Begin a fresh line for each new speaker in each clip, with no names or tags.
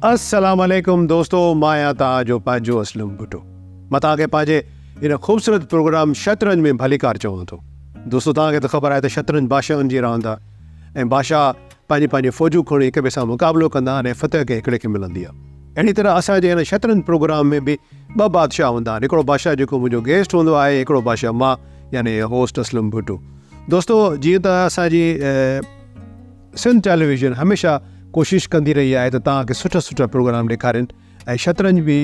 السلام عليڪم دوستو مان آهيان توهان جو پنهنجو اسلم ڀٽو مان توهان کي پنهنجي هن خوبصورت پروگرام شطرنج ۾ ڀليڪار چوان ٿو دوستو توهان کي ته خبر آهي ته شطرنج بادشاهن جي راند آهي ۽ بادشاهه پنهنجي پنهنجي فوجون کڻي هڪ ٻئي سان مقابلو ڪندا آهن ۽ فتح ڪنهن هڪڙي کي ملندي آهي اهڙي طرح اسان جي هن شطرنج پروگرام ۾ به ٻه بادشاهه هوندا آهن هڪڙو بادشاهه جيڪو منهنجو گيسٽ هوندو آهي هڪڙو بادشاهه مان يعني هوسٽ اسلم ڀٽو دوستو جيئن ته اسان جي سنڌ ٽيليويزن هميشه ڪوشش ڪندي رهي آهي ته توهان کي سٺا سٺا پروگرام ڏيکارين ۽ شطرنج به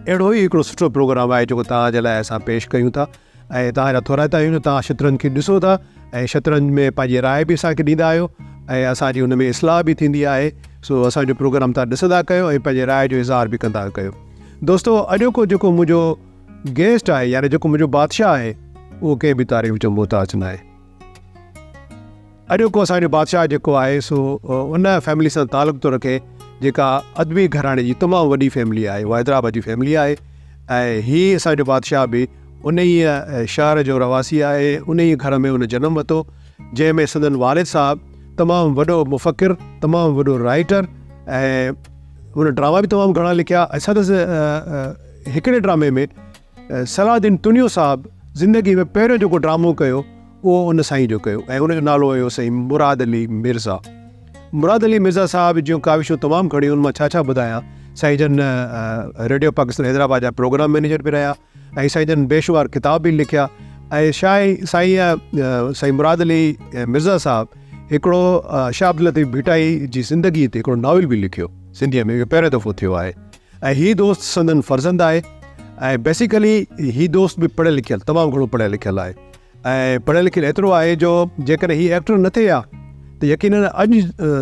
اهڙو ئي هڪڙو سٺو پروگرام آهي جيڪو توهان جي لاء اسان پيش ڪيون ٿا ۽ توهان جا ٿورائتا آهيون جو توهان شطرنج کي ڏسو ٿا ۽ شطرنج ۾ پنهنجي راء به اسان کي ڏيندا آهيو ۽ اسان جي ان ۾ اصلاح به ٿيندي آهي سو اسان جو پروگرام توهان ڏسندا ڪيو ۽ پنهنجي راء جو اظهار به ڪندا ڪيو دوستو اڄوڪو جيڪو منهنجو گيسٽ آهي يعني جيڪو منهنجو بادشاهه آهي اهو ڪنهن به تعريف جو محتاج ناهي. اڄوڪو اسان جو بادشاهه جيڪو آهي سو ان فيملي سان تعلق ٿو رکي جيڪا ادبي گهراڻي جي تمام وڏي فيملي آهي اها حيدرآباد جي فيملي آهي ۽ هي اسان جو بادشاهه به ان ئي شهر جو رهواسي آهي ان ئي گهر ۾ ان جنم ورتو جنهن ۾ سندن والد صاحب تمام وڏو مفڪر تمام وڏو رائٽر ۽ ان ڊراما به تمام گهڻا لکيا ۽ سندس هڪڙي ڊرامي ۾ صلاح الدين تنيو صاحب زندگي ۾ پهريون جيڪو ڊرامو ڪيو اهو ان سائين جو ڪيو ۽ ان جو نالو هيو سائين مراد علي مرزا. مراد علي مرزا صاحب جون ڪاوشون تمام گهڻيون ان مان ڇا ڇا ٻڌايان سائين جن ريڊيو پاڪستان حيدرآباد جا پروگرام مئنيجر به رهيا ۽ سائين جن بيشمار ڪتاب به لکيا ۽ شاهه سائين سائين مراد علي مرزا صاحب هڪڙو شاهه عبداللطيف ڀٽائي جي زندگي تي هڪڙو ناول به لکيو سنڌيء ۾ اهو پهريون دفعو ٿيو آهي ۽ هي دوست سندن فرزند آهي ۽ بيسيڪلي هي دوست به پڙهيل لکيل تمام گهڻو پڙهيل لکيل آهي ۽ پڙهيل لکيل ايترو آهي جو جيڪڏهن هي ايڪٽر نه ٿئي ها ته يقينن اڄ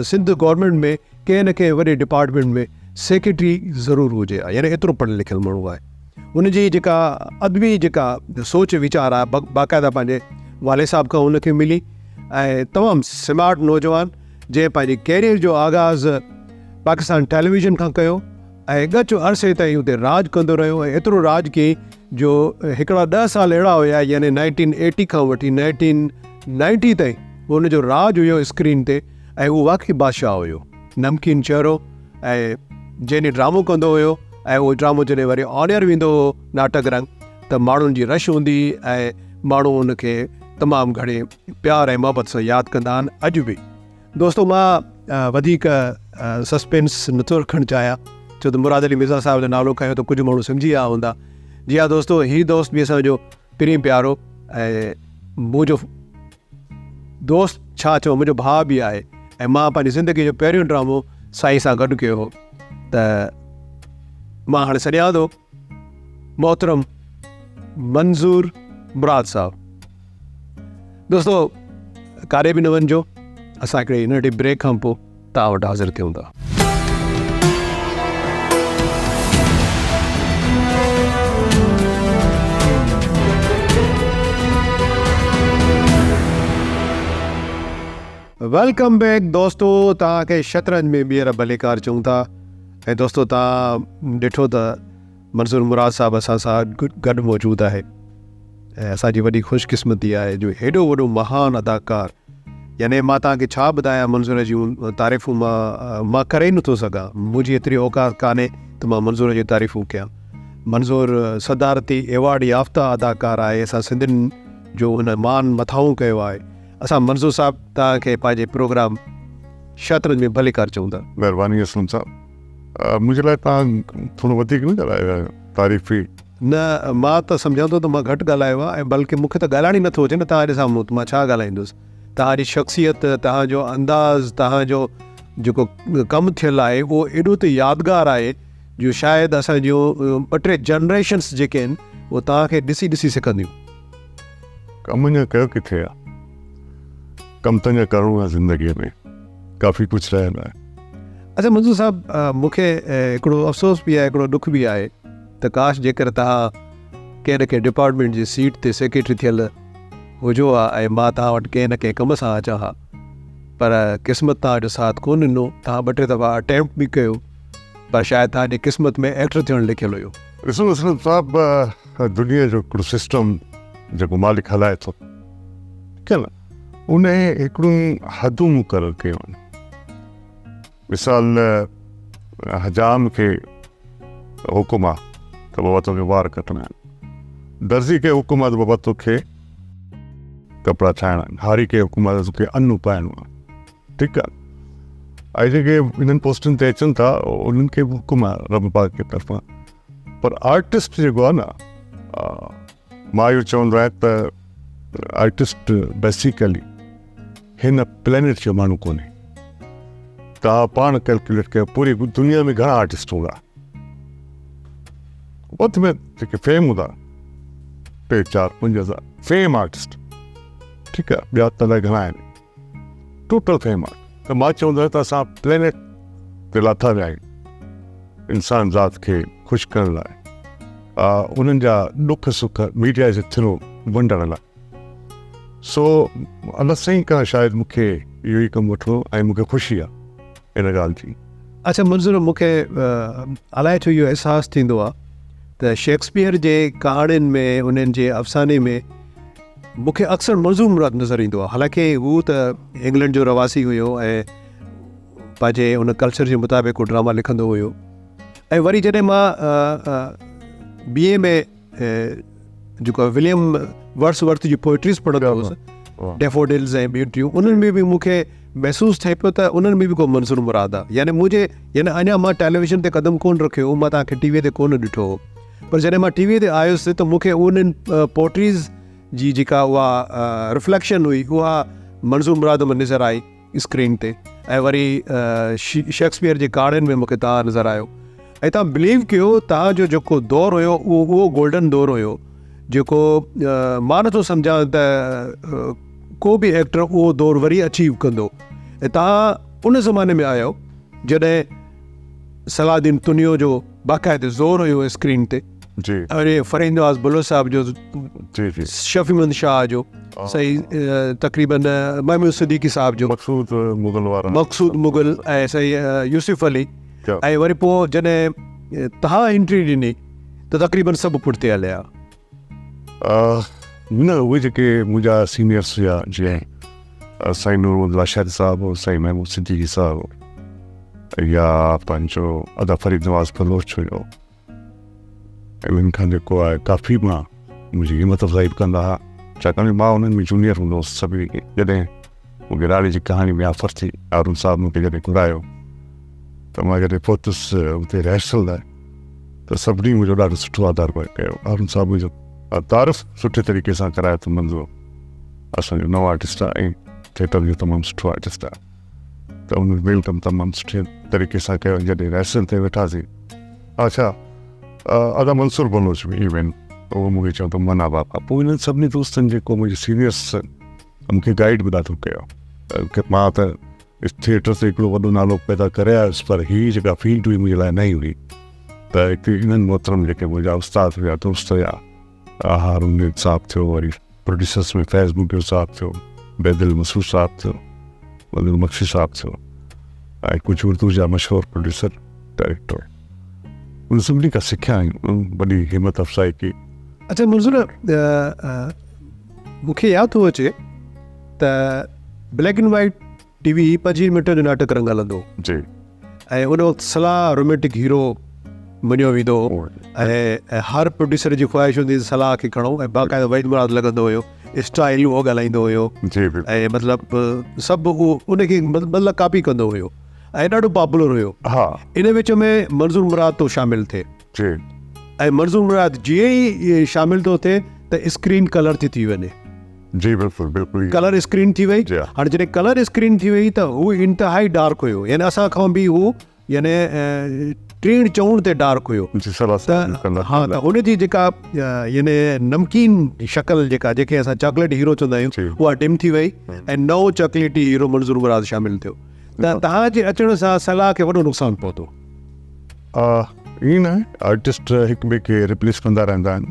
سنڌ گورنمينٽ ۾ ڪنهن نه ڪنهن وڏي ڊپارٽمينٽ ۾ سيڪريٽري ضرور هجي ها يعني ايترو پڙهيل لکيل ماڻهو آهي ان جي جيڪا ادبي جيڪا سوچ ويچار آهي باقاعده پنهنجي والد صاحب کان ان کي ملي ۽ تمام سمارٽ نوجوان جنهن پنهنجي ڪيريئر جو آغاز پاڪستان ٽيليويزن کان ڪيو ۽ ڳچ عرصي تائين اتي راڄ ڪندو رهيو ۽ ايترو راڄ ڪيائين جو هڪڙا ڏهه سال اهڙا هيا يعني نائنٽين ايٽي کان وٺي نائنٽين نائنٽي تائين هن جو راڄ هيو اسڪرين تي ۽ هو واقعي بادشاهه هيو نمڪين چهرو ۽ جنهن ڏينهن ڊرامو ڪندو هيو ۽ اهو ڊرامو جڏهن وري آن ايئر ويندو هو ناٽڪ رنگ ته ماڻهن جي رش هوندي هئي ۽ ماڻهو ان کي تمام گهڻي پيار ۽ محبت سان ياد ڪندا آهن اڄ به. دوستو مان وڌيڪ سسپينس نٿو رکڻ چاهيان ڇو ته مراد علي مرزا صاحب جو نالو کنيو ته ڪجهه ماڻهو سمجهي ويا هوندا جي ها دوستو هي دوست به اسان جو پرين پيارو ۽ منهنجو دوست ڇا چئون منهنجو ڀاء به آهي ۽ مان پنهنجي زندگي جو پهريون ڊرامو سائين سان گڏ ڪيو هو ته مان هاڻي سڏيان ٿو محترم منظور مراد صاحب دوستو ڪاڏي به نه وڃجو اسان هڪڙي ننڍي بريڪ کان پوء توهان وٽ حاضر ٿيون ٿا. Welcome back دوستو توهان کي شطرنج ۾ ٻيهر ڀليڪار چئون ٿا ۽ دوستو توهان ڏٺو ته منظور مراد صاحب اسان سان گڏ موجود آهي ۽ اسان جي وڏي خوش قسمتي آهي جو هيڏو وڏو مهان اداڪار يعني مان توهان کي ڇا ٻڌايان منظور جون تعريفون مان مان ڪري ئي نٿو سگهان منهنجي ايتري اوقات ڪانهي ته مان منظور جون تعريفون ڪيان منظور صدارتي ايوارڊ يافته اداڪار آهي اسان سنڌين جو هن مان مٿانهون ڪيو آهي اسان منظور صاحب توهان کي پنهنجي پروگرام شطرنج ۾ ڀليڪار چئون ٿا.
مهرباني اسلم صاحب. منهنجي لاء توهان ٿورو وڌيڪ نه ڳالهايو آهي تعريفي.
نه مان ته سمجهان ٿو ته مان گهٽ ڳالهايو آهي ۽ بلڪه مون کي ته ڳالهائڻ ئي نٿو اچي نه توهان جي سامهون ته مان ڇا ڳالهائيندس. توهان جي شخصيت، توهان جو انداز، توهان جو جيڪو ڪم ٿيل آهي اهو ايڏو ته يادگار آهي جو شايد اسان جون ٻه ٽي جنريشنس جيڪي آهن اهو توهان کي ڏسي ڏسي سکنديون.
ڪم اڃا ڪيو ڪٿي آ. ڪم ته اڃا ڪرڻو آ زندگيء ۾ ڪافي ڪجهه رهيل آهي.
اچا منظور صاحب مون کي هڪڙو افسوس به آهي هڪڙو ڏک به آهي ته ڪاش جيڪر توهان ڪنهن نه ڪنهن ڊپارٽمينٽ جي سيٽ تي سيڪريٽري ٿيل هجو ها ۽ مان توهان وٽ ڪنهن نه ڪنهن ڪم سان اچان ها پر قسمت توهان جو ساٿ ڪونه ڏنو توهان ٻه ٽي دفعا اٽيمپٽ به ڪيو پر شايد توهان جي قسمت ۾ ايڪٽر ٿيڻ لکيل هيو.
ڏسو اسلم صاحب دنيا جو هڪڙو سسٽم جيڪو مالڪ هلائي ٿو ٺيڪ آهي نه ان هڪڙيون حدون مقرر ڪيون آهن مثال حجام کي حڪم آ ته بابا توکي وار ڪٽڻا آهن، درزي کي حڪم آ ته بابا توکي ڪپڙا ٺاهڻا آهن، هاري کي حڪم آ ته توکي ان اپائڻو آ. ٺيڪ آ ۽ جيڪي انهن پوسٽن تي اچن ٿا انهن کي به حڪم آ رب پاڪ جي طرفان. پر آرٽسٽ جيڪو آ نه، مان اهو چوندو آهيان ته آرٽسٽ بيسيڪلي هن پلانيٽ جو ماڻهو ڪونهي. توهان پاڻ ڪيلڪوليٽ ڪيو پوري دنيا ۾ گهڻا آرٽسٽ هوندا، وڌ ۾ جيڪي فيم هوندا 3 4 5 هزار فيم آرٽسٽ، ٺيڪ آ، ٻيا ته الائي گهڻا آهن ٽوٽل فيم آرٽ. ته مان چوندو آهيان ته اسان پلانيٽ تي لاٿا ويا آهيون انسان ذات کي خوش ڪرڻ لاء، انهن جا ڏک سک ميڊيا جي ٿرو ونڊڻ لاء. سو الله سائين کان شايد مون کي اهو ئي ڪم وٺڻو ۽ مون کي خوشي آهي ان ڳالهه جي.
اڇا منظور، مون کي الائي ڇو اهو احساس ٿيندو آهي ته شيڪسپيئر جي ڪهاڻين ۾ انهن جي افساني ۾ مون کي اڪثر منظور مراد نظر ايندو آهي. حالانڪه هو ته انگلينڊ جو رهواسي هيو ۽ پنهنجي ان ڪلچر جي مطابق هو ڊراما لکندو هيو. ۽ وري جڏهن مان بي اي ۾ جيڪو وليم ورڊس ورٿ جي پوئٽريز پڙهندو هوس، ڊيفوڊلز ۽ ٻيون ٽيون، انهن ۾ به مون کي محسوس ٿئي پيو ته انهن ۾ به ڪو منظور مراد آهي. يعني منهنجي يعني اڃا مان ٽيليويزن تي قدم ڪونه رکيو هو، مان توهان کي ٽي وي تي ڪونه ڏٺو هو، پر جڏهن مان ٽي وي تي آيس ته مون کي انهن پوئٽريز جي جيڪا اها رفليڪشن هئي اها منظور مراد ۾ نظر آئي اسڪرين تي، ۽ وري شيڪسپيئر جي ڪهاڻين ۾ مون کي توهان نظر آيو. ۽ توهان بليو ڪيو توهان جو جيڪو دور هيو اهو اهو گولڊن دور هيو جيڪو مان نٿو سمجهان ته ڪو به ايڪٽر اهو دور وري اچيو ڪندو. ۽ توهان ان زماني ۾ آيو جڏهن صلاح الدين تنيو جو باقاعده زور هيو اسڪرين تي، اري فريد نواز بلوچ صاحب جو، جي شفيع محمد شاهه جو، صحيح تقريبن محمود صديقي صاحب جو،
مقصود مغل وارا،
مقصود مغل ۽ صحيح يوسف علي، ۽ وري پوء جڏهن تهان انٽري ڏني ته تقريبن سڀ پٺتي هليا.
نه اهي جيڪي منهنجا سينيئرس هيا جيئن سائين نور محمد لاشاري صاحب، سائين محمود صديقي صاحب، يا پنهنجو ادا فريد نواز بلوچ هيو، انهن کان جيڪو آهي ڪافي مان منهنجي همت افزائي به ڪندا هئا، ڇاڪاڻ جو مان انهن ۾ جونيئر هوندو هوس سڀني کي. جڏهن مون کي راڻي جي ڪهاڻي ۾ آفر ٿي، هارون صاحب مون کي جڏهن گهرايو ته مان جڏهن پهتس اتي ريهرسل لاء ته سڀني منهنجو ڏاڍو سٺو آڌار ڀاء ڪيو. هارون صاحب منهنجو تعارف سٺي طريقي سان ڪرايو ته منظور اسان جو نئون آرٽسٽ آهي ۽ ٿيٽر جو تمام سٺو آرٽسٽ آهي، ته ان welcome تمام سٺي طريقي سان ڪيو. جڏهن ريهرسل تي ويٺاسين، اڇا ادا منصور بلوچ به ايون اهو مون کي چيو ته منا بابا. پوء انهن سڀني دوستن جيڪو منهنجي سينيئرس مون کي گائيڊ به ڏاڍو ڪيو. مان ته ٿيٽر تي هڪڙو وڏو نالو پيدا ڪري آيس، پر هي جيڪا فيلڊ هئي منهنجي لاء نئين هئي، ته هتي انهن محترم جيڪي منهنجا استاد هيا، دوست هيا، هارون نيت صاحب ٿيو، وري پروڊيوسرس ۾ فيض مغيو صاحب ٿيو، بيدل مسعود صاحب ٿيو، منظور مگسي صاحب ٿيو، ۽ ڪجهه اردو جا مشهور پروڊيوسر ڊائريڪٽر، ان سڀني کان سکيا ۽ وڏي همت افزائي ڪئي.
اچا منظور، مون کي ياد ٿو اچي ته black and white T V 25 منٽن جو ناٽڪ رنگ هلندو هو. ۽ ان وقت صلاح رومينٽڪ هيرو مڃيو ويندو هو ۽ هر پروڊيوسر جي خواهش هوندي هئي صلاح کي کڻو، ۽ باقاعده وحيد مراد لڳندو هيو، اسٽائل اهو ڳالهائيندو هيو ۽ مطلب سڀ اهو ان کي مطلب ڪاپي ڪندو هيو ۽ ڏاڍو پاپولر هيو. ان وچ ۾ منظور مراد ٿو شامل ٿئي ۽ منظور مراد جيئن ئي شامل ٿو ٿئي ته اسڪرين ڪلر ٿي ٿي وڃي.
جي بلڪل بلڪل
ڪلر اسڪرين ٿي وئي. هاڻي جڏهن ڪلر اسڪرين ٿي وئي ته هو انتهائي ڊارڪ هيو، يعني اسان کان به هو يعني ٽيڻ چئوڻ تي ڊارڪ هيو. ته ها ته هن جي جيڪا يعني نمڪين شڪل جيڪا جنهن کي اسان چاڪليٽ هيرو چوندا آهيون اها ڊم ٿي وئي ۽ نئون چاڪليٽي هيرو منظور مراد شامل ٿيو. ته توهان جي اچڻ سان صلاح کي وڏو نقصان پهتو.
ائين نه آهي، آرٽسٽ هڪ ٻئي کي ريپليس ڪندا رهندا آهن.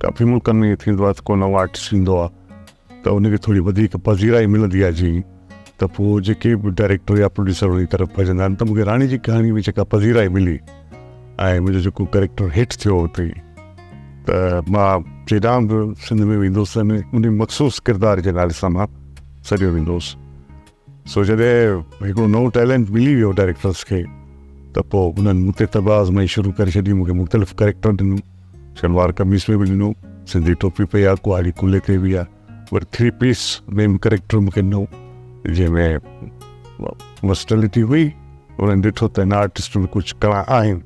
ڪافي ملڪن ۾ ائين ٿيندو آهي ته ڪو نئون آرٽسٽ ايندو آهي ته ان کي ٿوري وڌيڪ پذيرائي ملندي آهي، جيئن ته پوء جيڪي به ڊائريڪٽر يا پروڊيوسر ان جي طرف ڀڄندا آهن. ته مون کي راڻي جي ڪهاڻي ۾ جيڪا پذيرائي ملي ۽ منهنجو جيڪو ڪريڪٽر هٽ ٿيو اتي، ته مان جيڏانهن به سنڌ ۾ ويندو هوس ته ان مخصوص ڪردار جي نالي سان مان سڏيو ويندو هوس. سو جڏهن هڪڙو نئون ٽيلنٽ ملي ويو ڊائريڪٽرس کي ته پوء انهن مون تي طبع آزمائي شروع ڪري ڇڏي، مون کي مختلف ڪريڪٽر ڏنو، شلوار قميص ۾ به ڏنو، سنڌي ٽوپي پئي آ، ڪهاڙي ڪلهي تي به آ، وري ٿري پيس ۾ به ڪريڪٽر مون کي ڏنو، جنهن ۾ ورسٽلٽي هئي، انهن ڏٺو ته هن آرٽسٽ ۾ ڪجهه ڪڻا آهن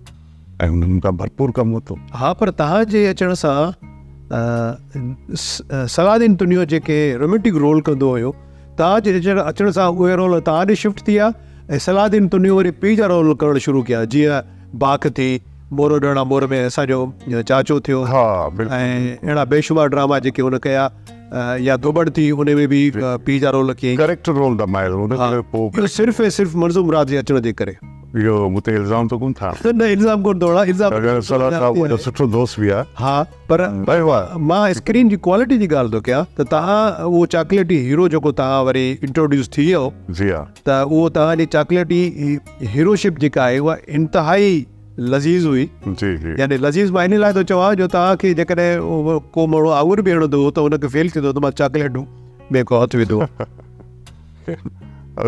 ۽ انهن مون کان ڀرپور ڪم ورتو.
ها پر توهان جي اچڻ سان صلاح الدين تنيو جيڪي رومينٽڪ رول ڪندو هيو، توهان جي اچڻ سان اهي رول توهان ڏي شفٽ ٿي ويا ۽ صلاح الدين تنيو وري پيء جا رول ڪرڻ شروع ڪيا جيئن باک ٿي، مورو ڏهڻا مور ۾ اسان جو چاچو ٿيو ۽ اهڙا بيشمار ڊراما جيڪي هن ڪيا يا ڌوٻڻ ٿي ان ۾ به پيء جا رول ڪيائين.
ڪريڪٽر رول دمايل ان ڪري پوء.
اهو صرف ۽ صرف منظوم مراد جي اچڻ جي ڪري.
اهو مون تي الزام ته ڪونه ٿا
هڻو. نه الزام ڪونه ٿو هڻان الزام.
اگر صلاح صاحب منهنجو سٺو دوست به آهي.
ها پر مان اسڪرين جي ڪوالٽي جي ڳالهه ٿو ڪيان ته توهان اهو چاڪليٽي هيرو جيڪو توهان وري انٽروڊيوس ٿي ويو
جي ها
ته اهو توهان جي چاڪليٽي هيروشپ جيڪا آهي اها انتهائي لذيذ هئي
جي جي
يعني لذيذ مان ان لاء ٿو چوان جو توهان کي جيڪڏهن ڪو ماڻهو آڱر به هڻندو هو ته ان کي فيل ٿيندو ته مان چاڪليٽ ۾ ڪو هٿ وڌو.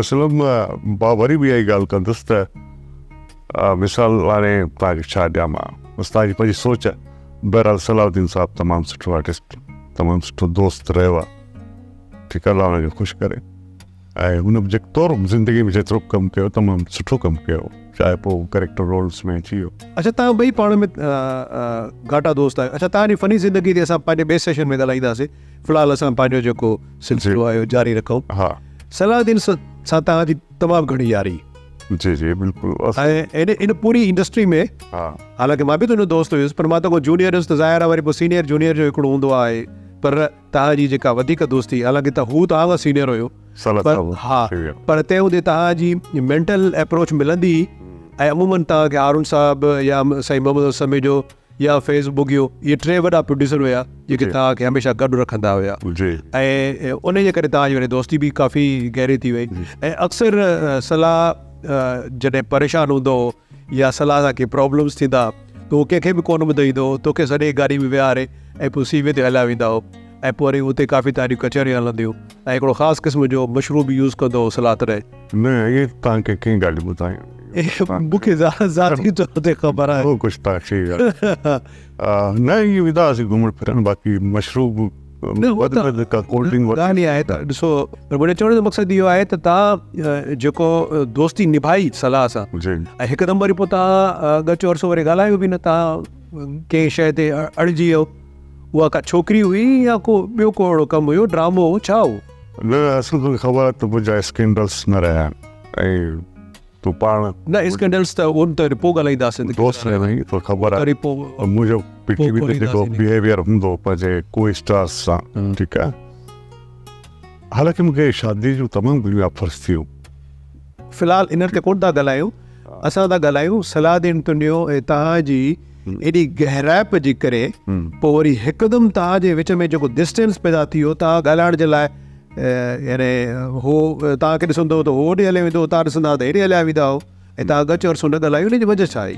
اصل ۾ مان وري به اها ئي ڳالهه ڪندس ته مثال هاڻي توهان کي ڇا ڏيان مان بس توهان جي پنهنجي سوچ بهرحال صلاح الدين صاحب تمام سٺو آرٽسٽ تمام سٺو دوست رهيو آهي ٺيڪ الله هن کي خوش ڪري ۽ هن به جيڪو طور زندگي ۾ جيترو به ڪم ڪيو تمام سٺو ڪم ڪيو چاهي پوء ڪريڪٽر رولس ۾ اچي ويو.
اڇا توهان ٻئي پاڻ ۾ گهاٽا دوست آهيو اڇا توهان جي فني زندگي تي اسان پنهنجي ٻئي سيشن ۾ ڳالهائينداسين في الحال اسان پنهنجو جيڪو سلسلو آهي اهو جاري رکون
ها
صلاح الدين سان توهان جي تمام گهڻي ياري.
جي جي بلڪل
۽ ان ان پوري انڊسٽري ۾
ها
حالانڪه مان به تنهنجو دوست هيس پر مان تو کان جونيئر هيس ته ظاهر آهي وري پوء سينيئر جونيئر جو هڪڙو هوندو آهي پر توهان جي جيڪا وڌيڪ دوستي حالانڪه ته هو توهان کان سينيئر هيو پر ها پر تنهن هوندي توهان جي مينٽل اپروچ ملندي هئي ۽ عمومن توهان کي هارون صاحب يا سائين محمد حسن سميجو يا فيض ٻگهيو اهي ٽي وڏا پروڊيوسر هيا جيڪي توهان کي هميشه گڏ رکندا هيا ۽ ان جي ڪري توهان جي وري دوستي به ڪافي گهري ٿي وئي ۽ اڪثر صلاح جڏهن پريشان هوندو هو يا صلاح سان ڪي پرابلمس ٿيندا ته هو ڪنهن کي به ڪونه ٻڌائيندو هو، توکي سڄي گاڏي ۾ ويهاري ۽ پوء سي وي تي هليا ويندا هو ۽ پوء وري اتي ڪافي تاريون ڪچهريون هلنديون ۽ هڪڙو خاص قسم جو مشروب يوز ڪندو هو صلاح تڏهن.
نه اهي توهان کي ڪنهن ڳالهه ٻڌايون؟
مون کي ذاتي طور تي خبر آهي.
هو ڪجهه توهان کي نه ائين ويندا هئاسين گهمڻ ڦرڻ باقي مشروب وڌ ۾ وڌ ڪا ڪولڊ ڊرنڪ ورتي.
ڳالهه اها آهي ته ڏسو پر منهنجي چوڻ جو مقصد اهو آهي ته توهان جيڪو دوستي نڀائي صلاح سان ۽ هڪدم وري پوء توهان ڳچ عرصو وري ڳالهايو به نه توهان ڪنهن شيء تي اڙجي ويو اها ڪا ڇوڪري هئي يا ڪو ٻيو ڪو اهڙو ڪم هيو ڊرامو هو ڇا هو؟
نه اصل توکي خبر آهي ته منهنجا اسڪينڊلس نه رهيا آهن ۽ تون پاڻ
نه اسڪينڊلس ته ان ته پوء ڳالهائينداسين
دوست رهيا آهين توکي خبر آهي منهنجو پي ٽي وي تي جيڪو بيهيويئر هوندو پنهنجي ڪو اسٽارس سان ٺيڪ آهي حالانڪه مونکي شادي جون تمام گهڻيون آفرس ٿيون.
في الحال انهن تي ڪونه ٿا ڳالهايون اسان ٿا ڳالهايون صلاح الدين تنيو ۽ توهان جي ايڏي گهرائپ جي ڪري پوء وري هڪدم توهان جي وچ ۾ جيڪو ڊسٽنس پيدا ٿي ويو توهان ڳالهائڻ جي لاء يعني هو توهان کي ڏسندو هو ته هو هوڏي هليو ويندو هو توهان ڏسندا هئا ته هيڏي هليا ويندا هئو ۽ توهان ڳچ عرصو نه ڳالهايو ان جي وجه ڇا آهي؟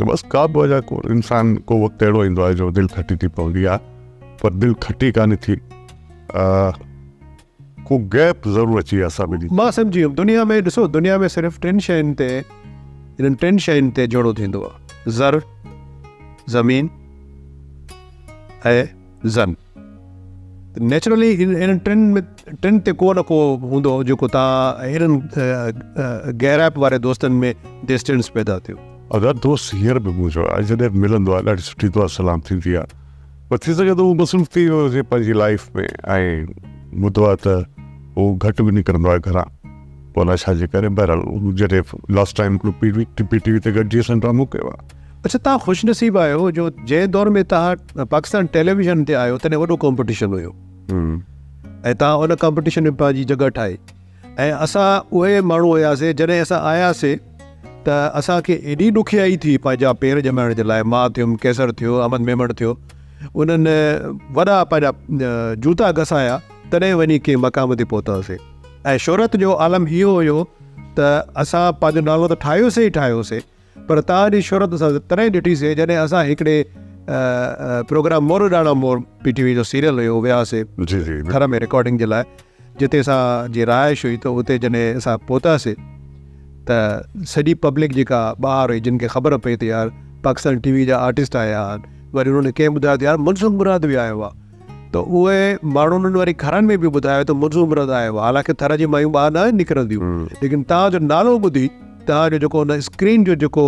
ته بس ڪا به وجه ڪو انسان ڪو وقت اهڙو ايندو آهي جو دل کٽي ٿي پوندي آهي پر دل کٽي ڪانه ٿي ڪو گيپ ضرور اچي ويو اسان ٻنهي.
مان سمجهي ويم دنيا ۾ ڏسو دنيا ۾ صرف ٽن شين تي انهن ٽن شين تي جهيڙو ٿيندو آهي زر زمين ۽ زن نيچرلي انهن ٽن ۾ ٽن تي ڪو نه ڪو هوندو جيڪو تان انهن گهرائپ واري دوستن ۾ ڊسٽنس پيدا ٿيو.
ادا دوست هينئر به منهنجو آهي جڏهن به ملندو آهي ڏاڍي سٺي دعا سلام ٿيندي آهي پر ٿي سگهي ٿو هو مصروف ٿي ويو هجي پنهنجي لائيف ۾ ۽ ٻڌو آهي ته هو گهٽ به نڪرندو آهي گهران پوء الائي ڇا جي ڪري بهرحال هو جڏهن لاسٽ ٽائيم هڪڙو پي ٽي وي تي گڏجي اسان ڊرامو ڪيو آهي.
اڇا توهان خوش نصيب آهيو جو جنهن دور ۾ توهان پاڪستان ٽيليويزن تي آيو تڏهن وڏو ڪامپٽيشن هيو ۽ توهان ان ڪامپٽيشن ۾ پنهنجي جڳهه ٺاهي ۽ اسان اهي ماڻهو هياسي جڏهن اسان آياسي ته اسان کي ايڏي ڏکيائي ٿي پنهنجا پير ڄمائڻ جي لاء مان ٿيم قيصر ٿيو احمد ميمڻ ٿيو انهن وڏا پنهنجا جوتا گسايا تڏهن وڃي ڪنهن مقام تي پهتاسي ۽ شهرت جو عالم اهو هيو ته اسان پنهنجو نالو ته ٺاهيوسي ئي ٺاهيوسي پر توهان جي شهرت اسان تڏهن ڏٺي سي جڏهن اسان هڪڙي پروگرام مور ڏاڻا مور پي ٽي وي جو سيريل هيو وياسي
جي جي
ٿر ۾ رڪارڊنگ جي لاء جتي اسان جي رهائش هئي ته اتي جڏهن اسان پهتاسي ته سڄي پبلڪ جيڪا ٻاهر هئي جن کي خبر پئي ته يار پاڪستان ٽي وي جا آرٽسٽ آيا آهن وري انهن ڪنهن ٻڌايو ته يار منظور مراد به آيو آهي ته اهي ماڻهن انهن وري گهرن ۾ به ٻڌايو ته منظور مراد آيو آهي حالانڪه ٿر جي مايون ٻاهر نه نڪرنديون ليڪن توهان جو نالو ٻڌي توهان جو جيڪو ان اسڪرين جو جيڪو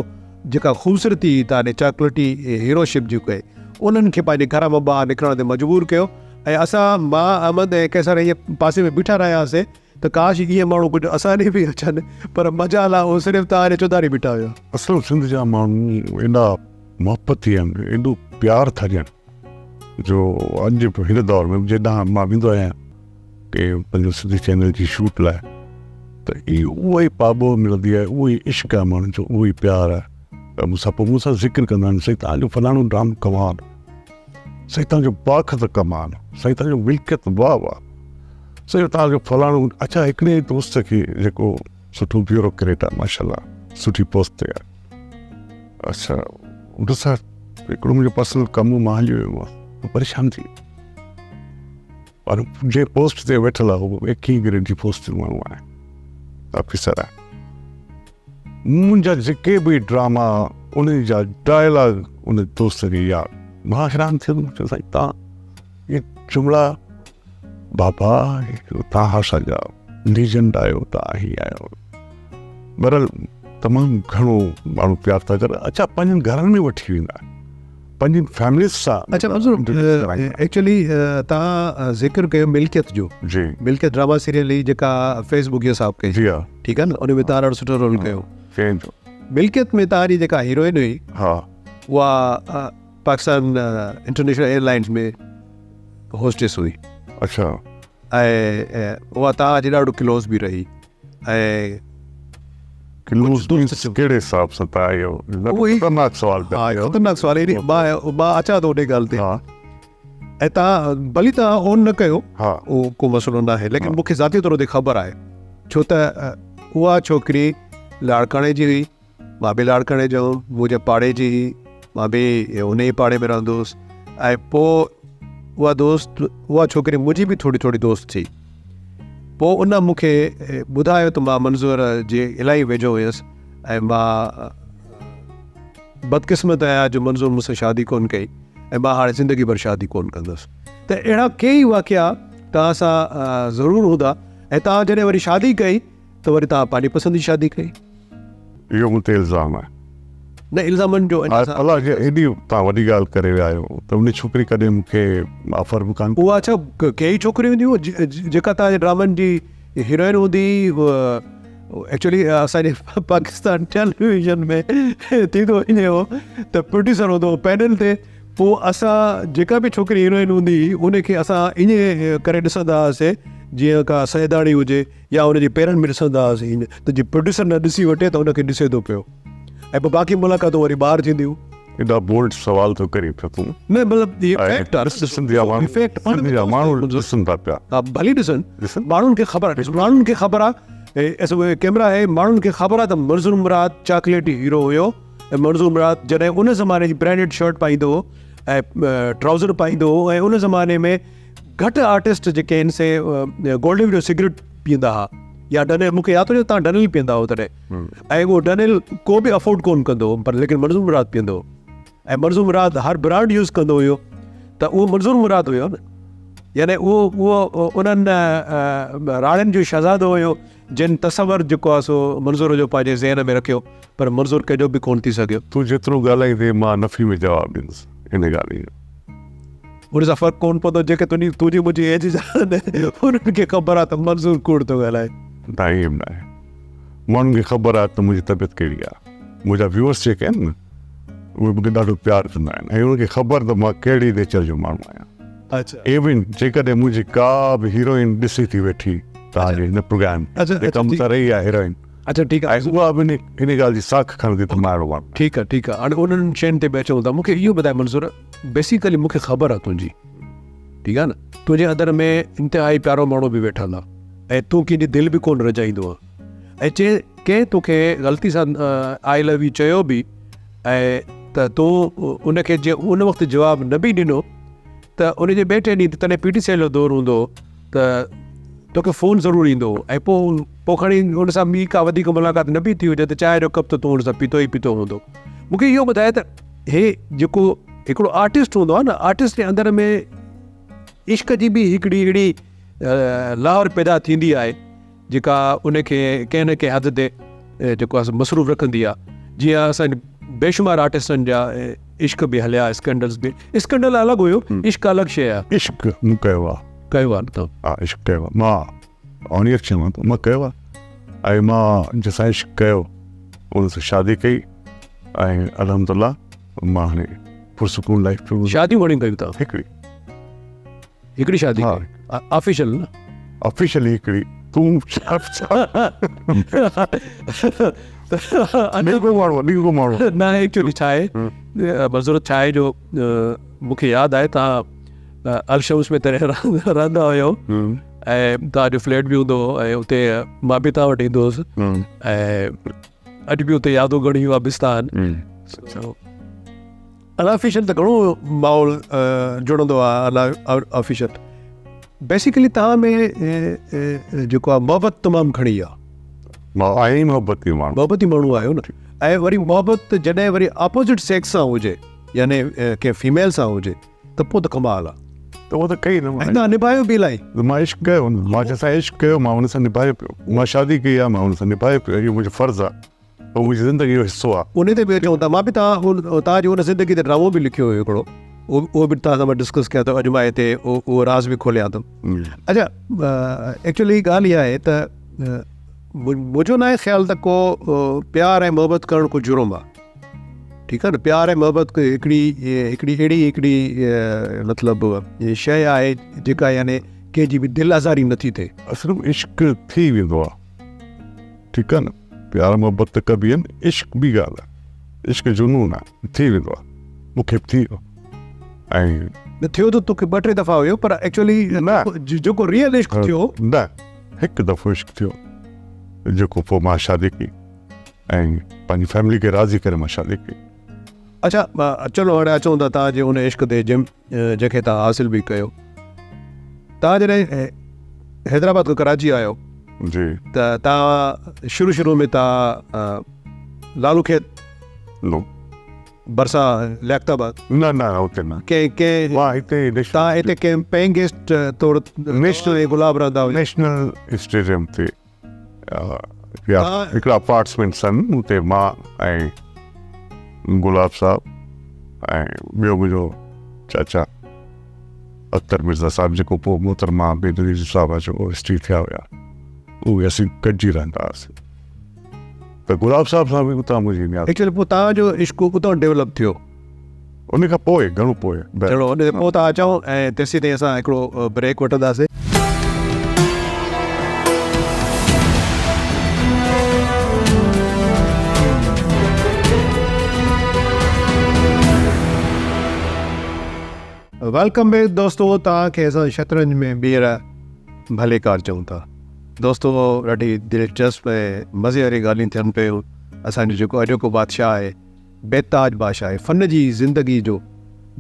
جيڪا خوبصورتي هئي توهان جي چاڪليٽي هيرو شپ جي ڪئي انهن کي پنهنجي گهر مان ٻاهر نڪرڻ تي مجبور ڪيو ۽ اسان مان احمد ۽ قيصر ائين پاسي ۾ بيٺا رهياسين ته ڪاش اهي ماڻهو ڪجهه اسان ڏي به اچن پر مجال آ اهي صرف توهان جي چوڌاري بيٺا هيا.
اصل سنڌ جا ماڻهو ايڏا محبتي آهن ايڏو پيار ٿا ڏين جو اڄ به هن دور ۾ جيڏانهن مان ويندو آهيان ڪي پنهنجو سنڌي چينل جي شوٽ لاء ته اهو ئي پاٻوهه ملندي آهي اهو ئي عشق آهي ماڻهن جو اهو ئي پيار آهي ته مون سان پوء مون سان ذڪر ڪندا آهن سائين تان جو فلاڻو ڊرامو ڪمال سائين تان جو باک ته ڪمال سائين تان جو ملڪيت واهه واهه سائين تان جو فلاڻو اڇا هڪڙي دوست کي جيڪو سٺو بيوروڪريٽ آهي ماشاءالله سٺي پوسٽ تي آهي اڇا ان سان هڪڙو منهنجو پرسنل ڪم مان هليو ويو هئس پريشان ٿي پر جنهن پوسٽ تي ويٺل آهي هو ايڪيهين گريڊ جي پوسٽ تي ماڻهو آهي آفيسر آهي منهنجا جيڪي به ڊراما انهن جا ڊائلاگ ان دوست کي ياد مان حيران ٿيس چيو سائين تان اهي جملا بابا تان اسان جا ليجنڊ آهيو تان هي آهيو بهرحال تمام گهڻو ماڻهو پيار ٿا ڪن اڇا پنهنجن گهرن ۾ وٺي ويندا پنهنجي فيمليز سان
اڇا منظور ايڪچولي تان ذڪر ڪيو ملڪيت جو
جي
ملڪيت ڊراما سيريل هي جيڪا فيض بگيو صاحب ڪئي
جي ها
ٺيڪ آ نه ان ۾ تان ڏاڍو سٺو رول ڪيو
چينج
ملڪيت ۾ تان جي جيڪا هيروئن هئي
ها
اها Pakistan international airlines ۾ hostess هئي
اڇا
۽ اها تان جي ڏاڍو ڪلوز به رهي ۽
ڪلوز ڪهڙي حساب سان تان اهو خطرناڪ سوال
پيا ڪيو خطرناڪ سوال ايڏي مان مان اچان ٿو انهي ڳالهه تي
ها
۽ تان ڀلي تان اون نه ڪيو
ها
اهو ڪو مسئلو نه آهي ليڪن مون کي ذاتي طور تي خبر آهي ڇو ته اها ڇوڪري لاڙڪاڻي جي هئي مان به لاڙڪاڻي جو هوم، منهنجي پاڙي جي هئي، مان به ان ئي پاڙي ۾ رهندو هوس ۽ پوء اها دوست اها ڇوڪري منهنجي به ٿوري ٿوري دوست ٿي. پوء ان مون کي ٻڌايو ته مان منظور جي الاهي ويجهو هيس ۽ مان بدقسمت آهيان جو منظور مون سان شادي ڪونه ڪئي ۽ مان هاڻي زندگي ڀر شادي ڪونه ڪندس. ته اهڙا ڪيئي واقعا توهان سان ضرور هوندا ۽ توهان جڏهن وري شادي ڪئي ته وري توهان پنهنجي پسند جي شادي ڪئي.
اهو مون تي الزام آهي.
نه الزامن جو
اڃا سان. الله جي ايڏي توهان وڏي ڳالهه ڪري ويا آهيو ته ان ڇوڪري ڪڏهن مون کي آفر به ڪانه ڪئي.
اها ڇا ڪيئي ڇوڪريون هونديون جيڪا توهان جي ڊرامن جي هيروئن هوندي ايڪچولي اسان جي پاڪستان ٽيليويزن ۾ ٿيندو ائين هو ته پروڊيوسر هوندو هو پينل تي پوء اسان جيڪا به ڇوڪري هيروئن هوندي هئي ان کي اسان ائين ڪري ڏسندا هئاسين جيئن ڪا سيداڻي هجي يا ان جي پيرن ۾ ڏسندا هئاسين ائين ته جي پروڊيوسر نه ڏسي وٺي ته ان کي ڏسي ٿو پيو ۽ پوء باقي ملاقاتون وري ٻاهر ٿينديون.
ايڏا بولڊ سوال ٿو ڪرين پيو تون.
نه مطلب هي فيڪٽ آ
سنڌ جا ماڻهو
فيڪٽ
سنڌ جا ماڻهو ڏسن ٿا پيا.
ها ڀلي ڏسن ماڻهن کي خبر آ ماڻهن کي خبر آ ڪيمرا آهي ماڻهن کي خبر آ ته منظور مراد چاڪليٽي هيرو هيو ۽ منظور مراد جڏهن ان زماني جي برانڊيڊ شرٽ پائيندو هو ۽ ٽرائوزر پائيندو هو ۽ ان زماني ۾ گهٽ آرٽسٽ جيڪي آهن سي گولڊ جو سگريٽ پيئندا ها يا ڊنل مونکي ياد ٿو اچي تان ڊنل پيئندا هو تڏهن ۽ اهو ڊنل ڪو به افورڊ ڪون ڪندو هو پر ليڪن منظور مراد پيئندو هو ۽ منظور مراد هر برانڊ يوز ڪندو هيو ته اهو منظور مراد هيو نه يعني اهو اهو انهن راڻين جو شهزادو هيو جن تصور جيڪو آهي سو منظور جو پنهنجي ذهن ۾ رکيو پر منظور ڪنهن جو به ڪونه ٿي سگهيو.
تون جيترو ڳالهائيندين مان نفي ۾ جواب ڏيندس ان ڳالهه جو.
ان سان فرق ڪونه پوندو جيڪي تنهنجي تنهنجي منهنجي ايج جا آهن انهن کي خبر آهي ته منظور ڪوڙ ٿو ڳالهائي.
نه ائين به ناهي. ماڻهن کي خبر آهي ته منهنجي طبيعت ڪهڙي آهي. منهنجا ويوئرس جيڪي آهن نه اهي مون کي ڏاڍو پيار ڪندا آهن ۽ انهن کي خبر ته مان ڪهڙي نيچر جو ماڻهو آهيان. ايون جيڪڏهن منهنجي ڪا به هيروئن ڏسي ٿي ويٺي توهان جي هن پروگرام جيڪا مون سان رهي آهي هيروئن
اڇا ٺيڪ آهي
۽ اها به ان ڳالهه جي ساک کڻندي ته مان اهڙو ماڻهو
آهيان. ٺيڪ آهي ٺيڪ آهي هاڻي انهن شين تي به اچون ٿا مون کي اهو ٻڌاء منظور بيسيڪلي مون کي خبر آهي تنهنجي ٺيڪ آهي نه تنهنجي اندر ۾ انتهائي پيارو ماڻهو به ويٺل آهي ۽ تون ڪنهن جي دل به ڪونه رجائيندو آهين ۽ چي ڪنهن توکي غلطي سان آء لو يو چيو به ۽ ته تو ان کي جي ان وقت جواب نه به ڏنو ته ان جي ٻئي ٽئين ڏينهن تي تڏهن پي ٽي سي ايل جو دور هوندو هو ته. توکي فون ضرور ايندو هو ۽ پوء پوء کڻي ان سان ٻي ڪا وڌيڪ ملاقات نه به ٿي هجي ته چانهه جو ڪپ ته تون ان سان پيتو ئي پيتو هوندو. مون کي اهو ٻڌاء ته هي جيڪو هڪڙو آرٽسٽ هوندو آهي نه آرٽسٽ جي اندر ۾ عشق جي به هڪڙي اهڙي لاهور پيدا ٿيندي آهي جيڪا ان کي ڪنهن نه ڪنهن حد تي جيڪو آهي مصروف رکندي آهي جيئن اسان بيشمار آرٽسٽن جا عشق به هليا اسڪينڊلز به اسڪينڊل الڳ هيو عشق الڳ شيء آهي.
عشق مون ڪيو آهي.
ڪيو آهي نه تو؟
ها عشق ڪيو آهي مان آنيسٽ چوان ٿو مان ڪيو آهي ۽ مان جنهن سان عشق ڪيو ان سان شادي ڪئي ۽ الحمدلله مان هاڻي پرسڪون لائف پيو
شاديون گهڻيون ڪيون اٿو؟
هڪڙي.
هڪڙي شادي ڪئي آفيشل نه؟
آفيشلي هڪڙي تون نيگو ماڻهو
نه ايڪچولي ڇا آهي منظور ڇا آهي جو مون کي ياد آهي تان الشمس ۾ تڏهن رهندا هيو ۽ تان جو فليٽ به هوندو هو ۽ اتي مان به تان وٽ ايندو هوس ۽ اڄ به اتي يادون گهڻيون وابسته آهن. انآفيشل ته گهڻو ماحول جڙندو آهي انآفيشل بيسيڪلي توهان ۾ جيڪو آهي محبت تمام گهڻي آهي.
مان آهيان ئي محبتي ماڻهو.
محبتي ماڻهو آهيو نه ۽ وري محبت جڏهن وري اپوزٽ سيڪس سان هجي يعني ڪنهن فيميل سان هجي ته پوء ته ڪمال آهي.
ته اهو ته ڪئي نه
مان. ۽ توهان نڀايو به الاهي.
مان عشق ڪيو نه مان جنهن سان عشق ڪيو مان ان سان نڀايو پيو مان شادي ڪئي آهي مان ان سان نڀايو پيو اهو منهنجو فرض آهي. اهو منهنجي زندگي جو حصو آهي.
انهي تي به اچون ٿا. مان به توهان توهان جي ان زندگي تي ڊرامو به لکيو هيو هڪڙو اهو به توهان سان مان ڊسڪس ڪيان ٿو اڄ مان هتي اهو راز به کوليان ٿو. اڇا ايڪچولي ڳالهه اها آهي ته منهنجو ناهي خيال ته ڪو پيار ۽ محبت ڪرڻ ڪو جرم آهي ٺيڪ آهي نه پيار ۽ محبت هڪڙي هڪڙي اهڙي هڪڙي مطلب شيء آهي جيڪا يعني ڪنهن جي به دل آزاري نٿي ٿئي.
اصل ۾ عشق ٿي ويندو آهي ٺيڪ آهي نه پيار محبت ته ڪبي آهي نه عشق ٻي ڳالهه آهي عشق جنون آهي ٿي ويندو آهي مون کي به ٿي ويو ۽
نه ٿيو ته توکي ٻه ٽي دفعا هيو پر ايڪچولي
نه
جيڪو ريئل عشق ٿيو
نه هڪ دفعو عشق ٿيو جيڪو پوء مان شادي ڪئي ۽ پنهنجي فيملي کي راضي ڪري مان شادي ڪئي.
اڇا چلو هاڻي اچون ٿا توهان جي ان عشق تي جنهن کي توهان حاصل به ڪيو. توهان جڏهن حيدرآباد کان ڪراچي آيو
جي
ته توهان شروع شروع ۾ توهان لالو کيت
نو
ڀرسان لياقت آباد
نه نه اتي نه
ڪنهن ڪنهن
مان هتي
توهان هتي ڪنهن پيئنگ گيسٽ طور
نيشنل
گلاب رهندا هيا
نيشنل اسٽيڊيم تي هڪڙا اپارٽمينٽس آهن اتي مان ۽ گلاب صاحب ۽ ٻيو منهنجو چاچا اختر مرزا صاحب جيڪو پوء محترمه بينظير صاحبه جو ايس ٽي ٿيا هيا اهي اسين گڏجي رهندا هئاسين ته گلاب صاحب سان به اتان منهنجي
نياز ايڪچولي پوء توهان جو عشق اتان ڊيولپ ٿيو
ان کان پوء گهڻو پوء.
چلو ان تي پوء ٿا اچون ۽ تيسين تائين اسان هڪڙو بريڪ وٺنداسين. Welcome back دوستو توهان کي اسان شطرنج ۾ ٻيهر ڀليڪار چئون ٿا. دوستو ڏاڍي دلچسپ ۽ مزي واري ڳالهيون ٿين پيون اسان جو جيڪو اڄوڪو بادشاهه آهي بيتاج بادشاهه آهي فن جي زندگي جو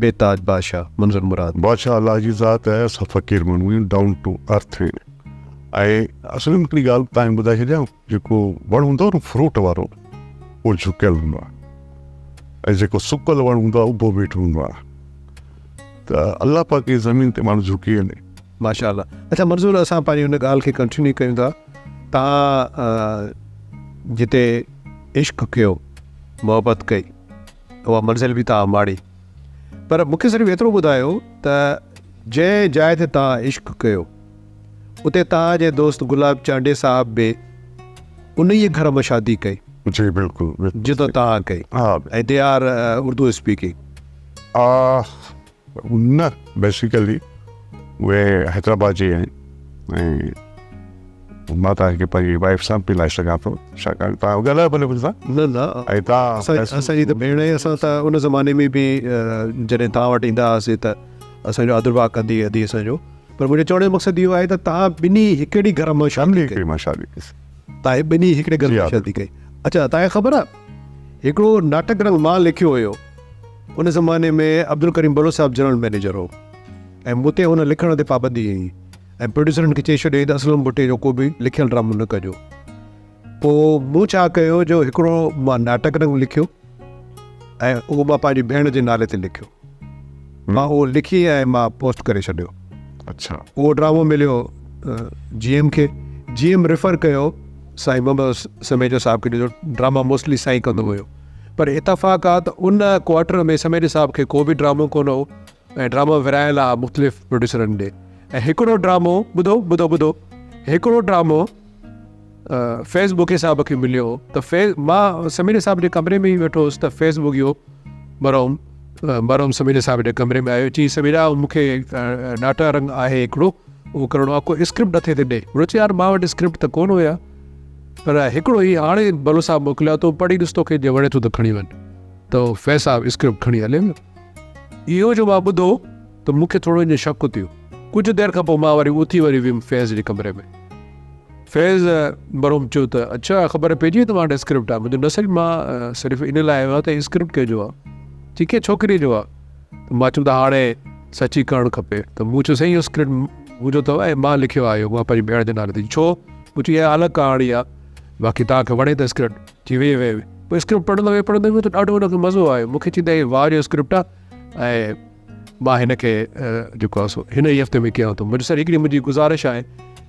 بيتاج بادشاهه منظور مراد.
بادشاهه الله جي ذات آهي اسان فقير ماڻهو آهيون ڊائون ٽو ارٿ آهيون ۽ اصل ۾ هڪڙي ڳالهه توهان کي ٻڌائي ڇڏيان جيڪو وڻ هوندو آهي نه فروٽ وارو اهو جهڪيل هوندو آهي ۽ جيڪو سڪل وڻ هوندو آهي اڀو بيٺو هوندو آهي ته الله پاڪ جي زمين تي ماڻهو جهڪي وڃي.
ماشاء الله اڇا منظور اسان پنهنجي ان ڳالهه کي ڪنٽينيو ڪيون ٿا توهان جتي عشق ڪيو محبت ڪئي اها منزل به توهان ماڻي پر مون کي صرف ايترو ٻڌايو ته جنهن جاء تي توهان عشق ڪيو اتي توهان جي دوست گلاب چانڊيي صاحب به انهيء گهر مان شادي ڪئي.
جي بلڪل
بلڪل جتان توهان ڪئي
ها
۽ they are Urdu speaking.
نه بيسيڪلي اهي حيدرآباد جي آهن ۽ مان توهان کي پنهنجي وائيف سان به ملائي سگهان ٿو ڇاڪاڻ توهان ڳالهايو ڀلي مون سان.
نه نه
۽ توهان
اسان جي ته ڀيڻ آهي اسان ته ان زماني ۾ به جڏهن توهان وٽ ايندا هئاسين ته اسان جو آدرڀاء ڪندي ادي اسان جو پر منهنجو چوڻ جو مقصد اهو آهي ته توهان ٻنهي هڪڙي گهر مان شادي ڪئي.
مان شادي ڪئي.
توهان ٻنهي هڪڙي گهر مان شادي ڪئي. اڇا توهان کي خبر آهي هڪڙو ناٽڪ رنگ مان لکيو هيو ان زماني ۾ عبدالڪريم بلوچ صاحب جنرل مئنيجر هو ۽ مون تي هن لکڻ تي پابندي هنئي. ۽ پروڊيوسرن کي چئي ڇڏيائين ته اسلم ڀٽي جو ڪو به لکيل ڊرامو نه ڪجو. پوء مون ڇا ڪيو جو هڪڙو مان ناٽڪ رنگ لکيو ۽ اهو مان پنهنجي ڀيڻ جي نالي تي لکيو. مان اهو لکي ۽ مان پوسٽ ڪري ڇڏيو.
اڇا.
اهو ڊرامو مليو جي ايم کي. جي ايم ريفر ڪيو سائين محمد سميجو صاحب کي جو ڊراما موسٽلي سائين ڪندو هيو. پر اتفاق آ ته ان ڪوارٽر ۾ سميجي صاحب کي ڪو به ڊرامو ڪونه هو ۽ ڊراما ورهايل آ مختلف پروڊيوسرن ڏي ۽ هڪڙو ڊرامو ٻڌو ٻڌو ٻڌو هڪڙو ڊرامو فيض ٻگهي صاحب کي مليو هو ته فيض مان سميجي صاحب جي ڪمري ۾ ئي ويٺو هوس ته فيض ٻگهيو مرحوم مرحوم سميجي صاحب جي ڪمري ۾ آيو چي سميجا مون کي ناٽا رنگ آهي هڪڙو اهو ڪرڻو آهي ڪو اسڪرپٽ اٿي ته ڏي مون چيو يار مان وٽ اسڪرپٽ ته ڪونه هيا پر هڪڙو هي هاڻي بلو صاحب موڪليو تون پڙهي ڏس توکي جي وڻي ٿو ته کڻي وڃ ته فيض صاحب اسڪرپٽ کڻي هليو ويو اهو جو مان ٻڌو ته مون کي ٿورو ان جو شڪ ٿيو ڪجهه دير کان پوء مان وري اٿي وري ويم فيض جي ڪمري ۾ فيض مرحوم چيو ته اڇا خبر پئجي وئي ته مان وٽ اسڪرپٽ آهي. مون چيو نه سائين مان صرف ان لاء آيو آهيان ته اسڪرپٽ ڪنهن جو آهي؟ چي ڪنهن ڇوڪريء جو آهي. ته مان چيم ته هاڻي سچي ڪرڻ کپي. ته مون چيو سائين اهو اسڪرپٽ منهنجو اٿو ۽ مان لکيو آهي اهو مان پنهنجي ڀيڻ جي نالي تي. چي ڇو؟ مون چيو اها الڳ ڪهاڻي آهي باقي توهان کي وڻي ته اسڪرپٽ. چي ويهه ويهه ويهه. پوء اسڪرپٽ پڙهندو ويو پڙهندو ويو ته ڏاڍو هن کي مزو آيو. مون کي چي ته هي واهه جو اسڪرپٽ آهي ۽ مان هن کي جيڪو آهي سو هن ئي هفتي ۾ ڪيان ٿو. منهنجو سر هڪڙي منهنجي گذارش آهي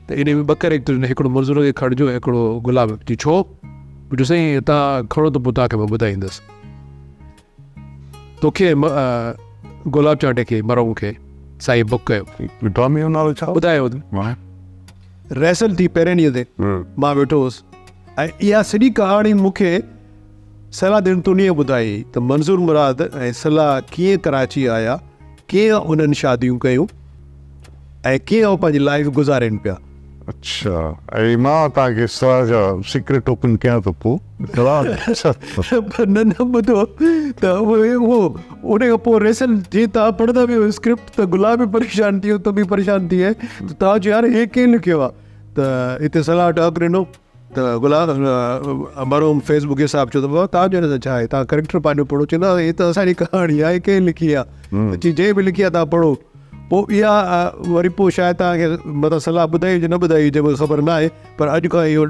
ته انهي ۾ ٻه ڪريڪٽر آهن هڪڙو منظور کي کڻجو ۽ هڪڙو گلاب کي. چي ڇو؟ منهنجو سائين توهان کڻو ته پوء توهان کي مان ٻڌائيندس. توکي ۽ گلاب چانڊيي کي مرحوم کي سائين بڪ ڪيو.
ڊرامي جو نالو ڇا هو؟
ٻڌايو. ريهرسل ٿي پهرين ڏينهن تي مان ويٺو هوس ۽ اها سڄي ڪهاڻي مون کي صلاح الدين تنيي ٻڌائي ته منظور مراد ۽ صلاح ڪيئن ڪراچي آيا، ڪيئن انهن شاديون ڪيون ۽ ڪيئن هو پنهنجي لائيف گذارين پيا.
اڇا ۽ مان توهان کي صلاح جا سيڪريٽ اوپن ڪيان ته پوء صلاح
نه نه ٻڌو ته اهو ان کان پوء ريسل جي توهان پڙهندا به هيو اسڪرپٽ ته گلاب به پريشان ٿي ويو تون به پريشان ٿي وئين ته توهان چيو يار هي ڪنهن لکيو آهي ته هتي صلاح ٽهڪ ڏنو ته غلام مرحوم فيض ٻگهيو صاحب چيو ته بابا توهان جو هن سان ڇا آهي توهان ڪريڪٽر پنهنجو پڙهو چي نه هي ته اسان جي ڪهاڻي آهي ڪنهن لکي آهي ته چي جنهن به لکي آهي توهان پڙهو پوء اها وري پوء شايد توهان کي متان صلاح ٻڌائي هجي نه ٻڌائي هجي مونکي خبر نه آهي پر اڄ کان اهو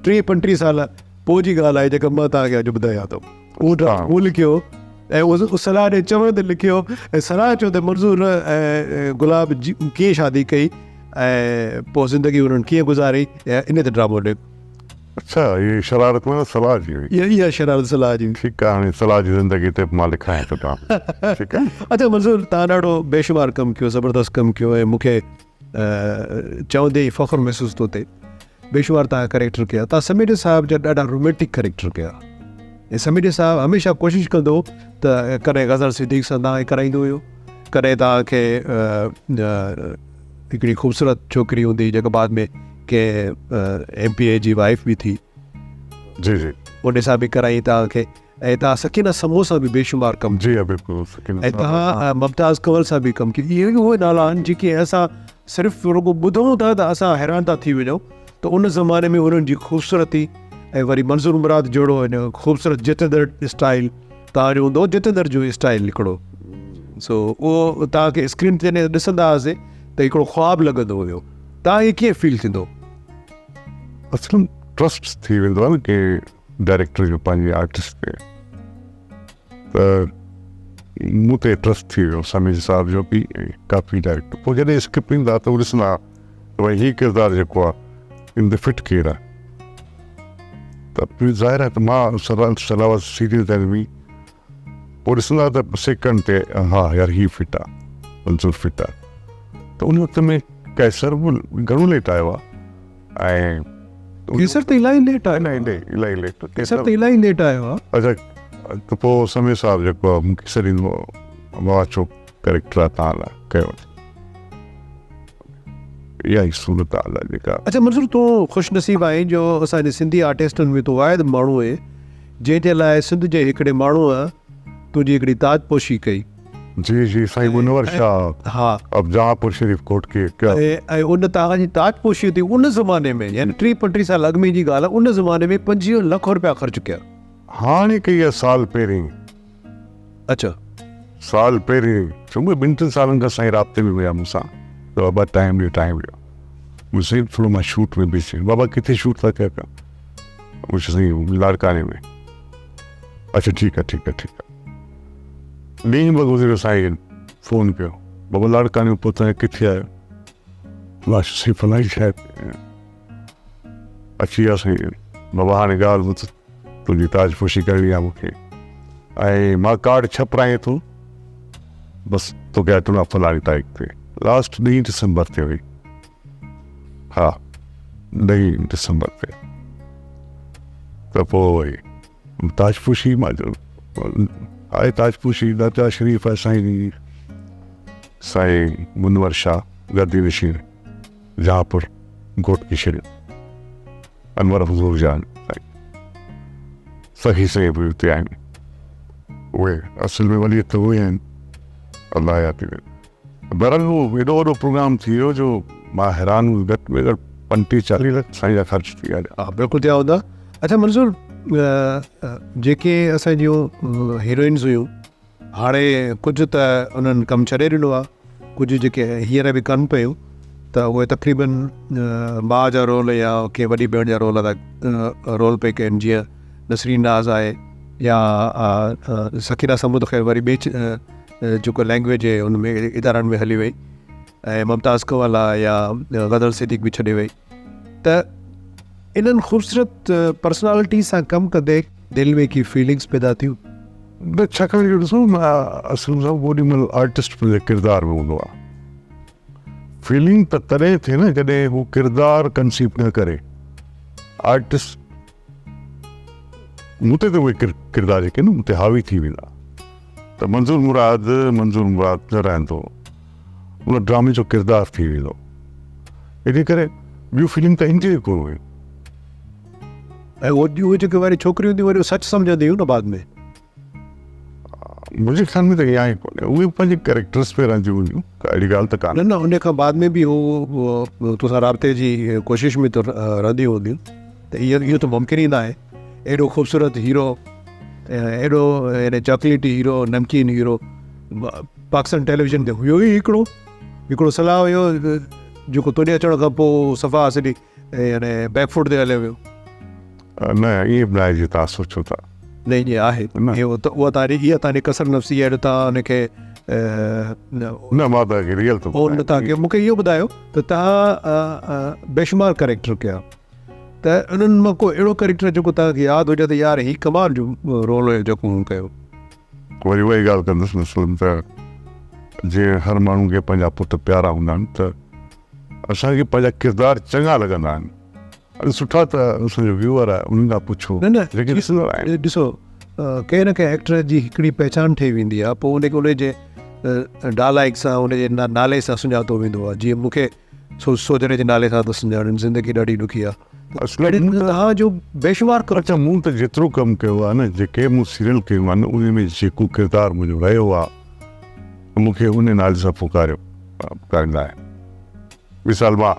ٽيهه پنٽيهه سال پوء جي ڳالهه آهي جيڪا مان توهان کي اڄ ٻڌايان ٿو اهو ڊرامو مون لکيو ۽ اهو صلاح ڏي چوڻ تي لکيو ۽ صلاح چيو ته منظور ۽ گلاب جي ڪيئن شادي ڪئي ۽ پوء زندگي انهن ڪيئن گذاري ان تي ڊرامو لکيو.
اڇا هي شرارت معنيٰ صلاح جي هئي.
اها شرارت صلاح جي هئي.
ٺيڪ آهي هاڻي صلاح جي زندگي تي به مان لکايان ٿو ڊرامو ٺيڪ آهي.
اڇا منظور توهان ڏاڍو بيشمار ڪم ڪيو زبردست ڪم ڪيو ۽ مون کي چوندي ئي فخر محسوس ٿو ٿئي. بيشمار توهان ڪريڪٽر ڪيا توهان سميجو صاحب جا ڏاڍا رومينٽڪ ڪريڪٽر ڪيا ۽ سميجو صاحب هميشه ڪوشش ڪندو هو ته ڪڏهن غزل صديق سان توهان کي ڪرائيندو هيو ڪڏهن توهان کي هڪڙي خوبصورت ڇوڪري هوندي جيڪا بعد ۾ ڪنهن ايم پي اي جي وائف به ٿي
جي جي
ان سان به ڪرائي توهان کي ۽ توهان سڪينه سمون سان به بيشمار ڪم
جي ها بلڪل سڪينه
۽ توهان ممتاز ڪنول سان به ڪم ڪيو اهي اهي نالا آهن جيڪي اسان صرف رڳو ٻڌون ٿا ته اسان حيران ٿا ٿي وڃون ته ان زماني ۾ انهن جي خوبصورتي ۽ وري منظور مراد جهڙو هن خوبصورت جتندر اسٽائل توهان جو هوندو جتندر جو اسٽائل هڪڙو سو اهو توهان کي اسڪرين تي جڏهن ڏسندا هئاسي ته هڪڙو خواب لڳندو هيو توهان کي ڪيئن فيل ٿيندو
اصل ٽرسٽ ٿي ويندو آهي نه ڪي ڊائريڪٽر جو پنهنجي آرٽسٽ تي ته مون تي ٽرسٽ ٿي ويو سميج صاحب جو به ۽ ڪافي ڊائريڪٽر پوء جڏهن اسڪرپٽ ايندا ته ڏسندا ته ڀئي هي ڪردار جيڪو آهي ان تي فٽ ڪير آهي ته ظاهر آهي ته مان سلاوت سيريل تائين به پوء ڏسندا ته سيڪنڊ تي ها يار هي فٽ آهي منظور فٽ آهي ته ان وقت ۾ قيصر به گهڻو ليٽ آيو آهي ۽
قيصر ته الاهي ليٽ آيو
الاهي ليٽ الاهي ليٽ
قيصر ته الاهي ليٽ آيو آهي
اچا ته پوء سمي صاحب جيڪو آهي مون کي سڏيندو بابا اچو ڪريڪٽر آهي توهان لاء ڪيو اها ئي صورت حال آهي جيڪا
اچا منظور تون خوش نصيب آهين جو اسان جي سنڌي آرٽسٽن ۾ تون واحد ماڻهو آهين جنهن جي لاء سنڌ جي هڪڙي ماڻهوء تنهنجي هڪڙي تاج پوشي ڪئي.
جي جي سائين منور شاهه
ها
اب جهانپور شريف گهوٽڪي ڪيا.
۽ ان تاج جي تاج پوشي ٿي ان زماني ۾ يعني ٽيهه پنٽيهه سال اڳ ۾ جي ڳالهه آهي ان زماني ۾ 25 لک رپيا خرچ ڪيا.
هاڻي ڪئي آهي سال پهرين.
اڇا.
سال پهرين ڇو ٻن ٽن سالن کان سائين رابطي ۾ هيا مون سان ته بابا ٽائيم ڏيو ٽائيم ڏيو. مون سائين ٿورو مان شوٽ ۾ بزي آهيان. بابا ڪٿي شوٽ ٿا ڪيو پيا؟ مون چيو سائين لاڙڪاڻي ۾. اڇا ٺيڪ آهي ٺيڪ آهي ٺيڪ آهي. ڏينهن ٻه گذريو سائين فون ڪيو بابا لاڙڪاڻي ۾ پهتا آهيو ڪٿي آهيو؟ مان چيو سائين فلاڻي شهر تي آهيان. اچي ويا سائين بابا هاڻي ڳالهه ٻڌ تنهنجي تاج پوشي ڪرڻي آهي مون کي ۽ مان ڪارڊ ڇپرايان ٿو بس توکي اچڻو آهي فلاڻي تاريخ تي. لاسٽ ڏهين ڊسمبر تي هئي. ها ڏهين ڊسمبر تي ته پوء وري تاجپوشي مان جو آهي تاجپوشي درگاهه شريف آهي سائين جي سائين منور شاهه گدي نشين جهانپور گهوٽڪي شريف انور حضور جا سائين سخي سائين به اتي آهن اهي اصل ۾ ولي ته اهي آهن الله ياتي بهرحال اهو ايڏو وڏو پروگرام ٿي ويو جو مان حيران هوس گهٽ ۾ گهٽ پنٽيهه چاليهه لک سائين جا خرچ ٿي ويا.
ها بلڪل ٿيا هوندا. اڇا منظور جيڪي اسان جون هيروئنز هيون هاڻي ڪجهه ته انهن ڪم ڇڏي ڏنو آهي ڪجهه جيڪي هينئر به ڪن پيون ته اهي تقريبن ماء جا رول يا ڪنهن وڏي ڀيڻ جا رول ادا رول پئي ڪن جيئن نسرين ناز آهي يا سڪينه سمون ته خير وري ٻي جيڪو لينگويج هئي ان ۾ ادارن ۾ هلي وئي ۽ ممتاز ڪنول آ يا غزل صديق به ڇڏي وئي ته انهن خوبصورت پرسنالٽي سان ڪم ڪندي دل ۾ ڪي فيلنگس پيدا ٿيون؟
نه ڇاڪاڻ جو ڏسو اصل ۾ اوڏي مهل آرٽسٽ پنهنجي ڪردار ۾ هوندو آ فيلنگ ته تڏهن ٿئي نه جڏهن هو ڪردار ڪنسيو نه ڪري آرٽسٽ مون تي ته اهي ڪردار جيڪي آهن مون تي حاوي ٿي ويندا ته منظور مراد منظور مراد نه رهندو ان ڊرامي جو ڪردار ٿي ويندو ان ڪري ٻيون فلم ته اينديون ئي ڪونه هيون.
۽ اهي جيڪي وري ڇوڪريون هونديون وري سچ سمجهنديون هيون نه بعد ۾.
منهنجي خيال ۾ ته ائين آهي ڪونه اهي پنهنجي ڪريڪٽرس ۾ رهنديون هونديون ڪا اهڙي ڳالهه ته ڪانه.
نه نه ان کان بعد ۾ به هو توسان رابطي جي ڪوشش ۾ ته رهنديون هونديون ته اهو ته ممڪن ئي ناهي ايڏو خوبصورت هيرو ايڏو يعني چاڪليٽي هيرو نمڪين هيرو پاڪستان ٽيليويزن تي هيو ئي هڪڙو هڪڙو صلاح هيو جيڪو تنهنجي اچڻ کان پوء صفا سڄي يعني بيڪ فوٽ تي هليو ويو.
نه ائين به ناهي جيئن توهان سوچو ٿا.
نه ائين آهي اهو ته اها توهان جي اها توهان جي ڪسر نفسي آهي جو توهان ان کي
نه مان توهان کي ريئل ٿو
ٻڌايان. توهان کي مون کي اهو ٻڌايو ته توهان بيشمار ڪريڪٽر ڪيا ته انهن مان ڪو اهڙو ڪريڪٽر جيڪو توهان کي ياد هجي ته يار هي ڪمال جو رول هيو جيڪو مون ڪيو.
وري اها ئي ڳالهه ڪندس مثلاً ته جيئن هر ماڻهو کي پنهنجا پٽ پيارا هوندا آهن ته اسان کي پنهنجا ڪردار چڱا لڳندا آهن. اڙي سٺا ته اسان جو ويوئر آهي انهن کان پڇو
نه نه
جيڪي ڏسندا آهن.
ڏسو ڪنهن نه ڪنهن ايڪٽر جي هڪڙي پهچان ٺهي ويندي آهي پوء ان کي ان جي ڊالائڪ سان ان جي نالي سان سڃاتو ويندو آهي جيئن مون کي سوجهري جي نالي سان ٿو سڃاڻن زندگي ڏاڍي ڏکي آهي توهان جو بيشمار
ڪم. اڇا مون ته جيترو ڪم ڪيو آهي نه جيڪي مون سيريل ڪيون آهن ان ۾ جيڪو ڪردار منهنجو رهيو آهي مون کي ان نالي سان پڪاريو پڪاريندا آهن مثال مان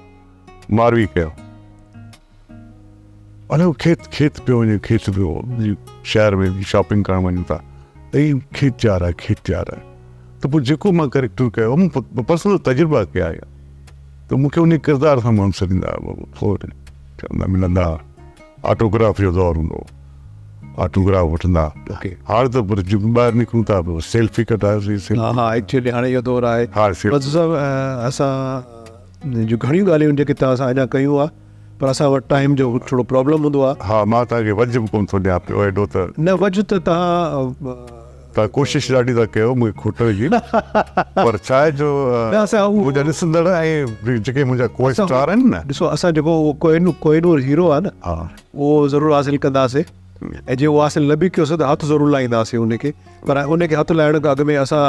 ماروي ڪيو. الائي کيت کيت پيو وڃي کيت پيو شهر ۾ شاپنگ ڪرڻ وڃون ٿا ته هي کيت تيار آهي کيت تيار آهي ته پوء جيڪو مان ڪريڪٽر ڪيو مون پرسنل تجربا ڪيا آهي ته مون کي ان ڪردار سان ماڻهو سڏيندا چوندا ملندا آٽوگراف جو دور هوندو هو آٽوگراف وٺندا هاڻ ته پر ٻاهر نڪرون ٿا سيلفي ڪڍايوسين
ها ها ايڪچولي هاڻي اهو دور آهي ها صاحب اسان جون گهڻيون ڳالهيون آهن جيڪي توهان سان اڃا ڪيون آ پر اسان وٽ ٽائيم جو ٿورو پرابلم هوندو آ.
ها مان توهان کي وجهه به ڪونه ٿو ڏيان پيو ايڏو ته.
نه وجهه ته توهان.
توهان ڪوشش ڏاڍي ٿا ڪيو مون کي کوٽڻ جي پر ڇا آهي جو منهنجا ڏسندڙ ۽ جيڪي منهنجا ڪو اسٽار آهن نه.
ڏسو اسان جيڪو اهو ڪوهنور هيرو آ نه اهو ضرور حاصل ڪنداسي ۽ جي اهو حاصل نه به ڪيوسي ته هٿ ضرور لائينداسي ان کي پر ان کي هٿ لائڻ کان اڳ ۾ اسان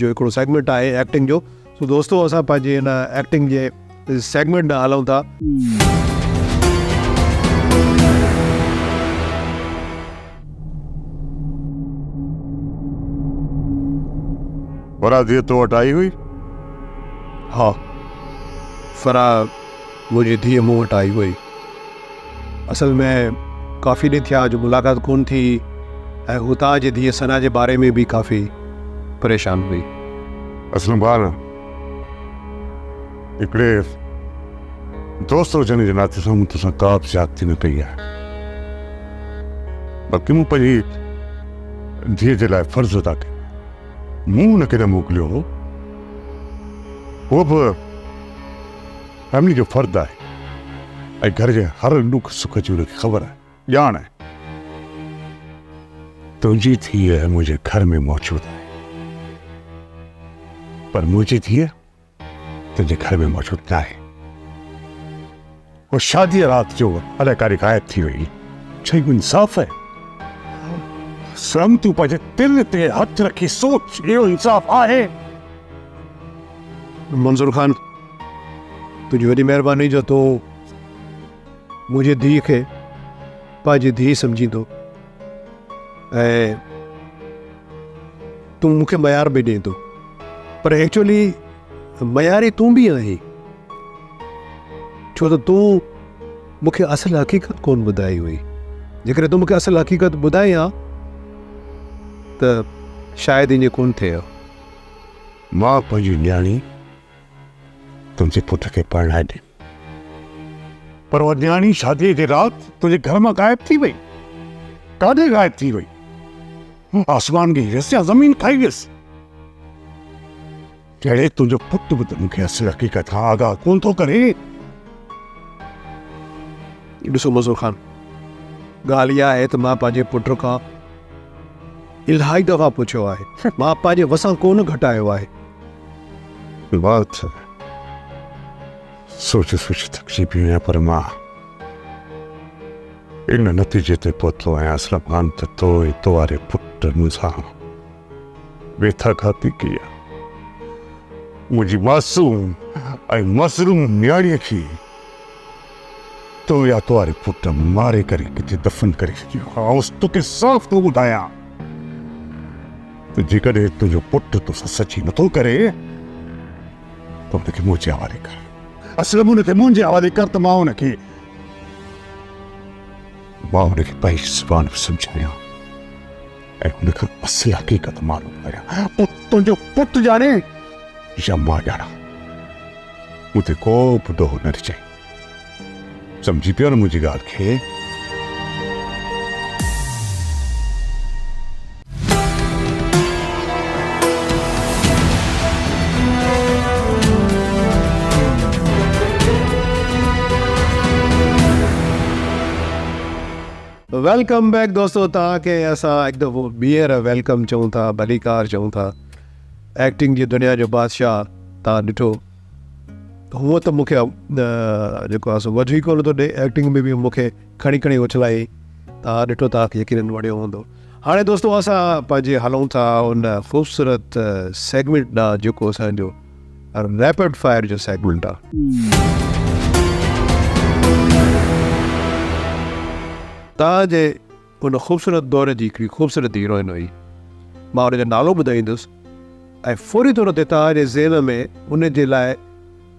جو هڪڙو سيگمينٽ آهي ايڪٽنگ جو سو دوستو اسان پنهنجي هن ايڪٽنگ جي سيگمينٽ ڏانهن هلون ٿا.
فرح ڌيء تو وٽ آئي هئي؟
ها فرح منهنجي ڌيء مون وٽ آئي هئي. اصل ۾ ڪافي ڏينهن ٿيا جو ملاقات ڪونه ٿي ۽ هو توهان جي ڌيء ثنا جي باري ۾ به ڪافي پريشان هئي.
اسلم خان هڪڙي دوست هجڻ جي ناتي سان مون توسان ڪا به زيادتي نه ڪئي آهي. بلڪه مون پنهنجي ڌيء جي لاء فرض ادا ڪيو آهي. مون هن کي نه موڪليو هو. هوء به فيملي جو فرد آهي ۽ گهر جي هر ڏک سک جي هن کي خبر آهي، ڄاڻ آهي. تنهنجي ڌيء منهنجي گهر ۾ موجود آهي پر منهنجي ڌيء تنهنجي گهر ۾ موجود ناهي. هوء شاديء رات جو الائي ڪاڏي غائب ٿي وئي. ڇا اهو انصاف آهي؟ سرم تون پنهنجي دل تي هٿ رکي سوچ اهو انصاف آهي؟
منظور خان تنهنجي وڏي مهرباني جو تو منهنجي ڌيء کي پنهنجي ڌيء سمجهين ٿو ۽ تون مون کي ميار به ڏئين ٿو پر ايڪچولي مياري تون به آهين ڇو ته تون مون کي اصل حقيقت ڪون ٻڌائي هئي جيڪڏهن تون مون کي اصل حقيقت ٻڌائين ها ته شايد ائين ڪون ٿئي ها.
مان پنهنجي نياڻي تنهنجي پٽ کي پرڻائي ڏني پر اها نياڻي شاديء جي رات تنهنجي گهر مان غائب ٿي وئي. ڪاڏي غائب ٿي وئي؟ آسمان ڳهي ويس يا زمين کائي ويس؟ اڙي تنهنجو پٽ به ته مون کي اصل حقيقت کان آگاهه ڪونه ٿو ڪري.
ڏسو منظور خان، ڳالهه اها آهي ته مان پنهنجي پٽ کان الاهي دفعا پڇيو آهي، مان پنهنجي وسان ڪونه گهٽايو آهي.
مان ته سوچي سوچي ٿڪجي پيو آهيان پر مان ان نتيجي تي پهتو آهيان اسلم خان ته تو ۽ تو واري پٽ مون سان ويٿا گهاتي ڪئي آهي. منهنجي معصوم ۽ مظلوم نياڻيء کي تو يا تو واري پٽ ماري ڪري ڪٿي دفن ڪري ڇڏيو. آئون توکي صاف ٿو ٻڌايان ته جيڪڏهن تنهنجو پٽ توسان سچي نٿو ڪري ته ان کي منهنجي حوالي ڪر. اسلم ان کي منهنجي حوالي ڪر ته مان ان کي مان ان کي پنهنجي زبان به سمجهايان ۽ ان کان اصل حقيقت معلوم ڪريان. پوء تنهنجو پٽ ڄاڻي يا مان ڄاڻان، مون تي ڪو به ڏوهه نه ڏجانء. سمجهي پيو نه منهنجي ڳالهه کي؟
Welcome back دوستو توهان کي اسان هڪ دفعو ٻيهر welcome چئون ٿا ڀليڪار چئون ٿا ايڪٽنگ جي دنيا جو بادشاهه توهان ڏٺو هونء ته مون کي جيڪو آهي سو وجهه ئي ڪونه ٿو ڏئي ايڪٽنگ ۾ به مون کي کڻي کڻي اڇلائي توهان ڏٺو توهان کي يقينن وڻيو هوندو هاڻي دوستو اسان پنهنجي هلون ٿا ان خوبصورت سيگمينٽ ڏانهن جيڪو اسان جو ريپڊ فائر جو سيگمينٽ آهي توهان جي ان خوبصورت دور جي هڪڙي خوبصورت هيروئن هئي مان ان جو نالو ٻڌائيندس ۽ فوري طور تي توهان جي ذهن ۾ ان جي لاء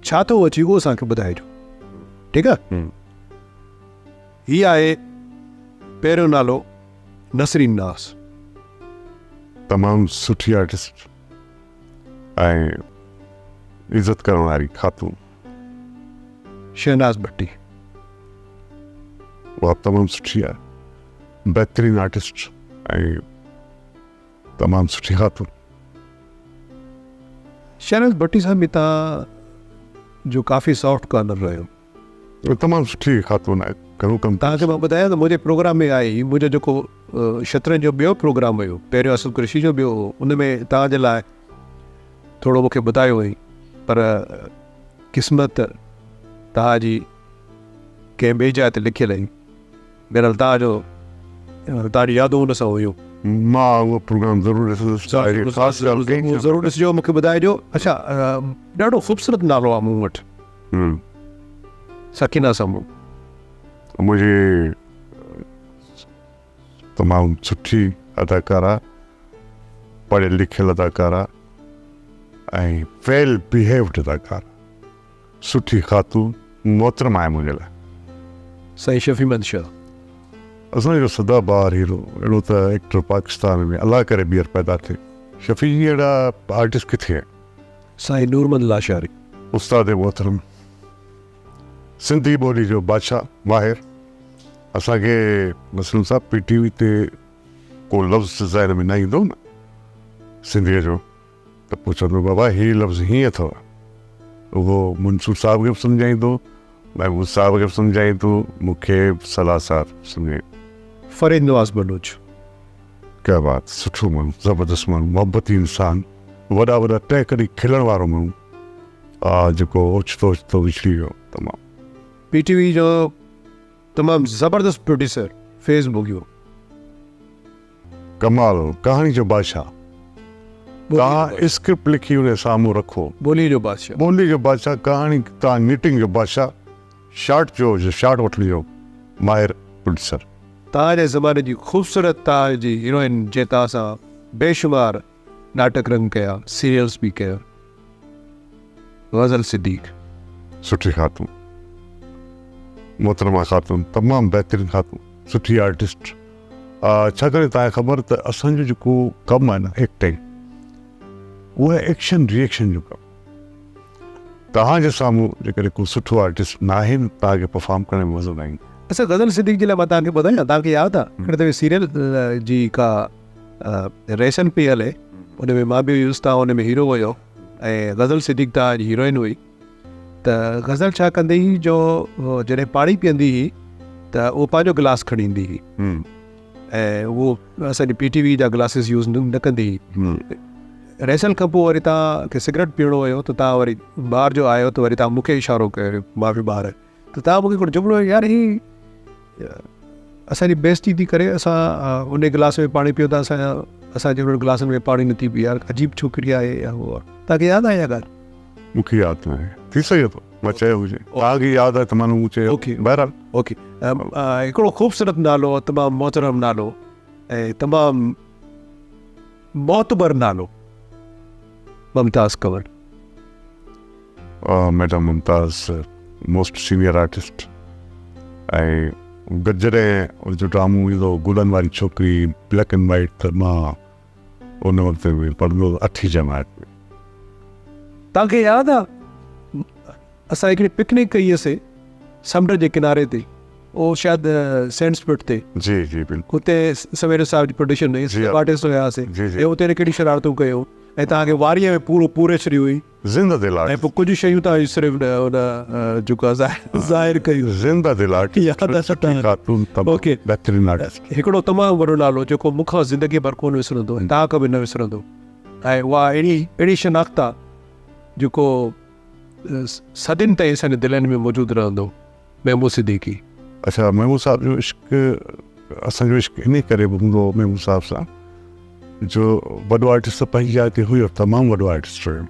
ڇا ٿو اچي اهو اسان کي ٻڌائجو ٺيڪ آهي هي آهي پهريون نالو نسرين ناز.
تمام سٺي آرٽسٽ ۽ عزت ڪرڻ واري خاتون.
شهناز ڀٽي.
اها به تمام سٺي آهي بهترين آرٽسٽ ۽ تمام سٺي خاتون.
شهناز ڀٽي صاحب به تان جو ڪافي سافٽ ڪارنر رهيو.
تمام سٺي خاتون آهي گهڻو ڪم.
توهان کي مان ٻڌايان ته منهنجي پروگرام ۾ آئي منهنجو جيڪو شطرنج جو ٻيو پروگرام هيو پهريون اسد قريشي جو ٻيو هو ان ۾ توهان جي لاء ٿورو مون کي ٻڌايو هئي پر قسمت توهان جي ڪنهن ٻئي جاء تي لکيل هئي. بهرحال توهان جو توهان جون يادون ان سان هيون.
مان اهو پروگرام ضرور ڏسندس. خاص ڳالهه ڪئي
اهو ضرور ڏسجو مون کي ٻڌائجو. اڇا ڏاڍو خوبصورت نالو آهي مون وٽ سڪينه سمون.
منهنجي تمام سٺي اداڪارا پڙهيل لکيل اداڪارا ۽ ويل بيهيوڊ اداڪارا. سٺي خاتون محترم آهي منهنجي لاء.
سائين شفيع محمد شاهه.
اسان جو سدا بهار هيرو اهڙو ته ايڪٽر پاڪستان ۾ الله ڪري ٻيهر پيدا ٿئي. شفيع جي اهڙا آرٽسٽ ڪٿي آهن.
سائين نور محمد لاشاري.
استاد محترم سنڌي ٻولي جو بادشاهه ماهر. اسان کي مسلم صاحب پي ٽي وي تي ڪو لفظ ذهن ۾ نه ايندو نه سنڌيء جو ته پوء چوندو بابا هي لفظ هيئن اٿو. اهو منصور صاحب کي به سمجهائيندو، محمود صاحب کي به سمجهائيندو، مون کي به صلاح صاحب سمجهائيندو.
فريد نواز بلوچ.
ڪيا بات، سٺو ماڻهو، زبردست ماڻهو، محبتي انسان، وڏا وڏا ٽهڪ ڏئي کلڻ وارو ماڻهو، جيڪو اوچتو اوچتو وڇڙي ويو. تمام.
پي ٽي وي جو تمام زبردست پروڊيوسر فيض ٻگهيو.
ڪمال هو، ڪهاڻي جو بادشاهه. توهان اسڪرپٽ لکي ان جي سامهون رکو.
ٻولي جو بادشاهه.
ٻولي جو بادشاهه، ڪهاڻي توهان نيٽنگ جو بادشاهه، شارٽ جو شارٽ وٺڻ جو ماهر پروڊيوسر.
توهان جي زماني جي خوبصورت توهان جي هيروئن جنهن توهان سان بيشمار ناٽڪ رنگ ڪيا، سيريلز به ڪيا، غزل صديق.
سٺي خاتون، محترمه خاتون، تمام بهترين خاتون، سٺي آرٽسٽ. ڇاڪاڻ توهان کي خبر ته اسان جو جيڪو ڪم آهي نه ايڪٽنگ، اهو آهي ايڪشن ري ايڪشن جو ڪم. توهان جي سامهون جيڪڏهن ڪو سٺو آرٽسٽ ناهي نه توهان کي پرفارم ڪرڻ ۾ مزو نه ايندو.
اڇا غزل صديق جي لاء مان توهان کي ٻڌايان، توهان کي ياد آهي هڪڙي دفعي سيريل جي ڪا ريسن پئي هلي، ان ۾ مان به هيس، توهان ان ۾ هيرو هيو ۽ غزل صديق توهان جي هيروئن هئي. ته غزل ڇا ڪندي هئي جو جڏهن پاڻي پيئندي هئي ته اهو پنهنجو گلاس کڻي ايندي هئي ۽ اهو اسان جي پي ٽي وي جا گلاسز يوز نه ڪندي هئي. ريهرسل کان پوء وري توهان کي سگريٽ پيئڻو هيو ته توهان وري ٻاهر جو آيو ته وري توهان مون کي اشارو ڪيو مان به ٻاهر ته توهان مون کي هڪڙو جملو يار هي اسان جي بيعزتي ٿي ڪري اسان ان گلاس ۾ پاڻي پيئون ٿا اسان اسان جي انهن گلاسن ۾ پاڻي نٿي پي يار عجيب ڇوڪري آهي يا هو توهان کي ياد آهي اها ڳالهه؟
مون کي ياد ناهي ٿي سگهي ٿو مان چيو هجي توهان کي ياد آهي ته معنيٰ مون چيو
اوڪي بهرحال اوڪي هڪڙو خوبصورت نالو تمام محترم نالو ۽ تمام معتبر نالو Mumtaz Kanwal.
Madam Mumtaz most senior artist ۽ گڏ جڏهن ان جو ڊرامو ايندو هو گلن واري ڇوڪري بليڪ اينڊ وائيٽ ته مان ان وقت ۾ پڙهندو هوس اٺين جماعت ۾.
توهان کي ياد آ اسان هڪڙي پڪنڪ ڪئي هئسي سمنڊ جي ڪناري تي اهو شايد سينڊس پٽ تي.
جي جي بلڪل.
اتي سويرو صاحب جي پروڊڪشن هئي سڀ آرٽسٽ هياسي ۽ اتي هن ڪهڙيون شرارتون ڪيون ۽ توهان کي واريء ۾ پورو پوري ڇڏي هئي.
زنده دل آرٽسٽ.
۽ پوء ڪجهه شيون توهان جي صرف ان جيڪو ظاهر ڪيون.
زنده دل آرٽسٽ سٺي خاتون تمام بهترين آرٽسٽ.
هڪڙو تمام وڏو نالو جيڪو مون کان زندگي ڀر ڪونه وسرندو ۽ توهان کان به نه وسرندو ۽ اها اهڙي اهڙي شناخت آ جيڪو صدين تائين اسان جي دلين ۾ موجود رهندو محمود صديقي.
اڇا محمود صاحب جو عشق اسان جو عشق انهي ڪري به هوندو هو محمود صاحب سان جو وڏو آرٽسٽ ته پنهنجي جاء تي هيو تمام وڏو آرٽسٽ هيو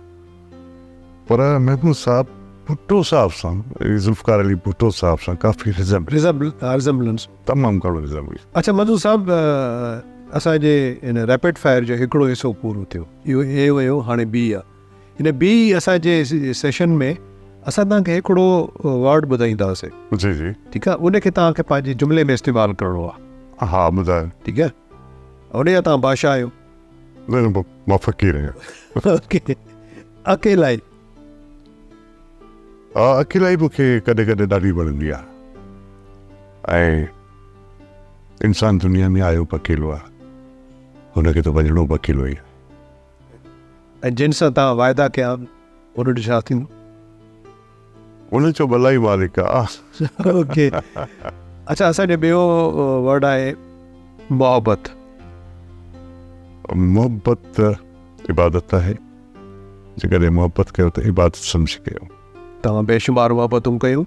پر محمود صاحب ڀٽو صاحب سان ذوالفقار علي ڀٽو صاحب سان ڪافي
ريزمبلنس
تمام گهڻو ريزمبلنس.
اڇا منظور صاحب اسان جي هن ريپڊ فائر جو هڪڙو حصو پورو ٿيو اهو اي هيو هاڻي بي آ هن بي اسان جي سيشن ۾ اسان توهان کي هڪڙو ورڊ ٻڌائينداسين
جي جي
ٺيڪ آ ان کي توهان کي پنهنجي جملي ۾ استعمال ڪرڻو آ
ها ٻڌايو
ٺيڪ آ ان جا توهان بادشاهه آهيو.
نه نه مان فقير آهيان.
اوڪي اڪيلائي.
ها اڪيلائي مون کي ڪڏهن ڪڏهن ڏاڍي وڻندي آهي ۽ انسان دنيا ۾ آيو به اڪيلو آهي هن کي ته وڃڻو به اڪيلو ئي آهي.
۽ جن سان توهان واعدا ڪيا انهن جو ڇا ٿيندو؟
ان جو ڀلائي مالڪ آ.
اوڪي اڇا اسان جو ٻيو ورڊ آهي محبت.
محبت عبادت آهي جيڪڏهن محبت ڪيو ته عبادت سمجهي ڪيو.
توهان بيشمار محبتون ڪيون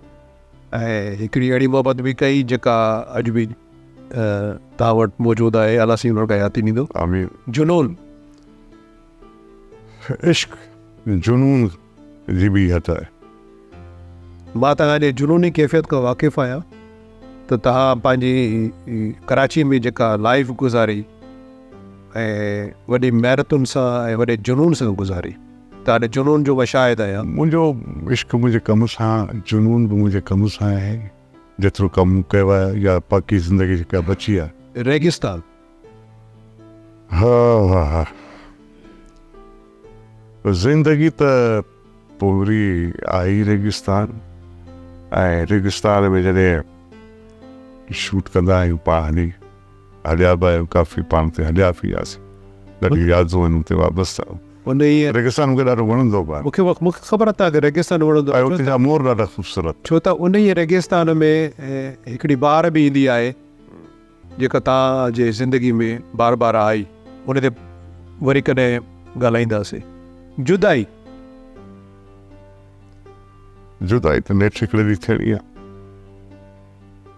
۽ هڪڙي اهڙي محبت به ڪئي جيڪا اڄ به توهان وٽ موجود آهي الله سائين انهن کي حياتي ڏيندو.
آمين.
جنون.
عشق جنون جي به حد آهي.
مان توهان جي جنوني ڪيفيت کان واقف آهيان ته توهان پنهنجي ڪراچي ۾ جيڪا لائيف گذاري ۽ وڏي محنتن سان ۽ وڏي جنون سان گذاري توهان جي جنون جو مان شاهد آهيان.
منهنجو عشق منهنجي ڪم سان جنون به منهنجي ڪم سان آهي جيترو ڪم مون ڪيو آهي يا باقي زندگي جيڪا بچي آهي.
ريگستان.
ها ها ها زندگي ته پوري آهي ئي ريگستان. ۽ ريگستان ۾ جڏهن شوٽ ڪندا آهيون پاڻ هلي هليا به آهيون ڪافي پاڻ تي هليا به وياسين ڏاڍيون يادون آهن اتي وابسته.
انهيء
ريگستان مون کي ڏاڍو وڻندو به آهي.
مون کي مون کي خبر آهي توهان کي ريگستان وڻندو
آهي. ۽ اتي جا مور ڏاڍا خوبصورت.
ڇو ته انهيء ريگستان ۾ هڪڙي بهار به ايندي آهي جيڪا توهان جي زندگي ۾ بار بار آئي. ان تي وري ڪڏهن ڳالهائينداسين. جدائي.
جدائي ته نيٺ هڪڙي ڏينهن ٿيڻي آهي.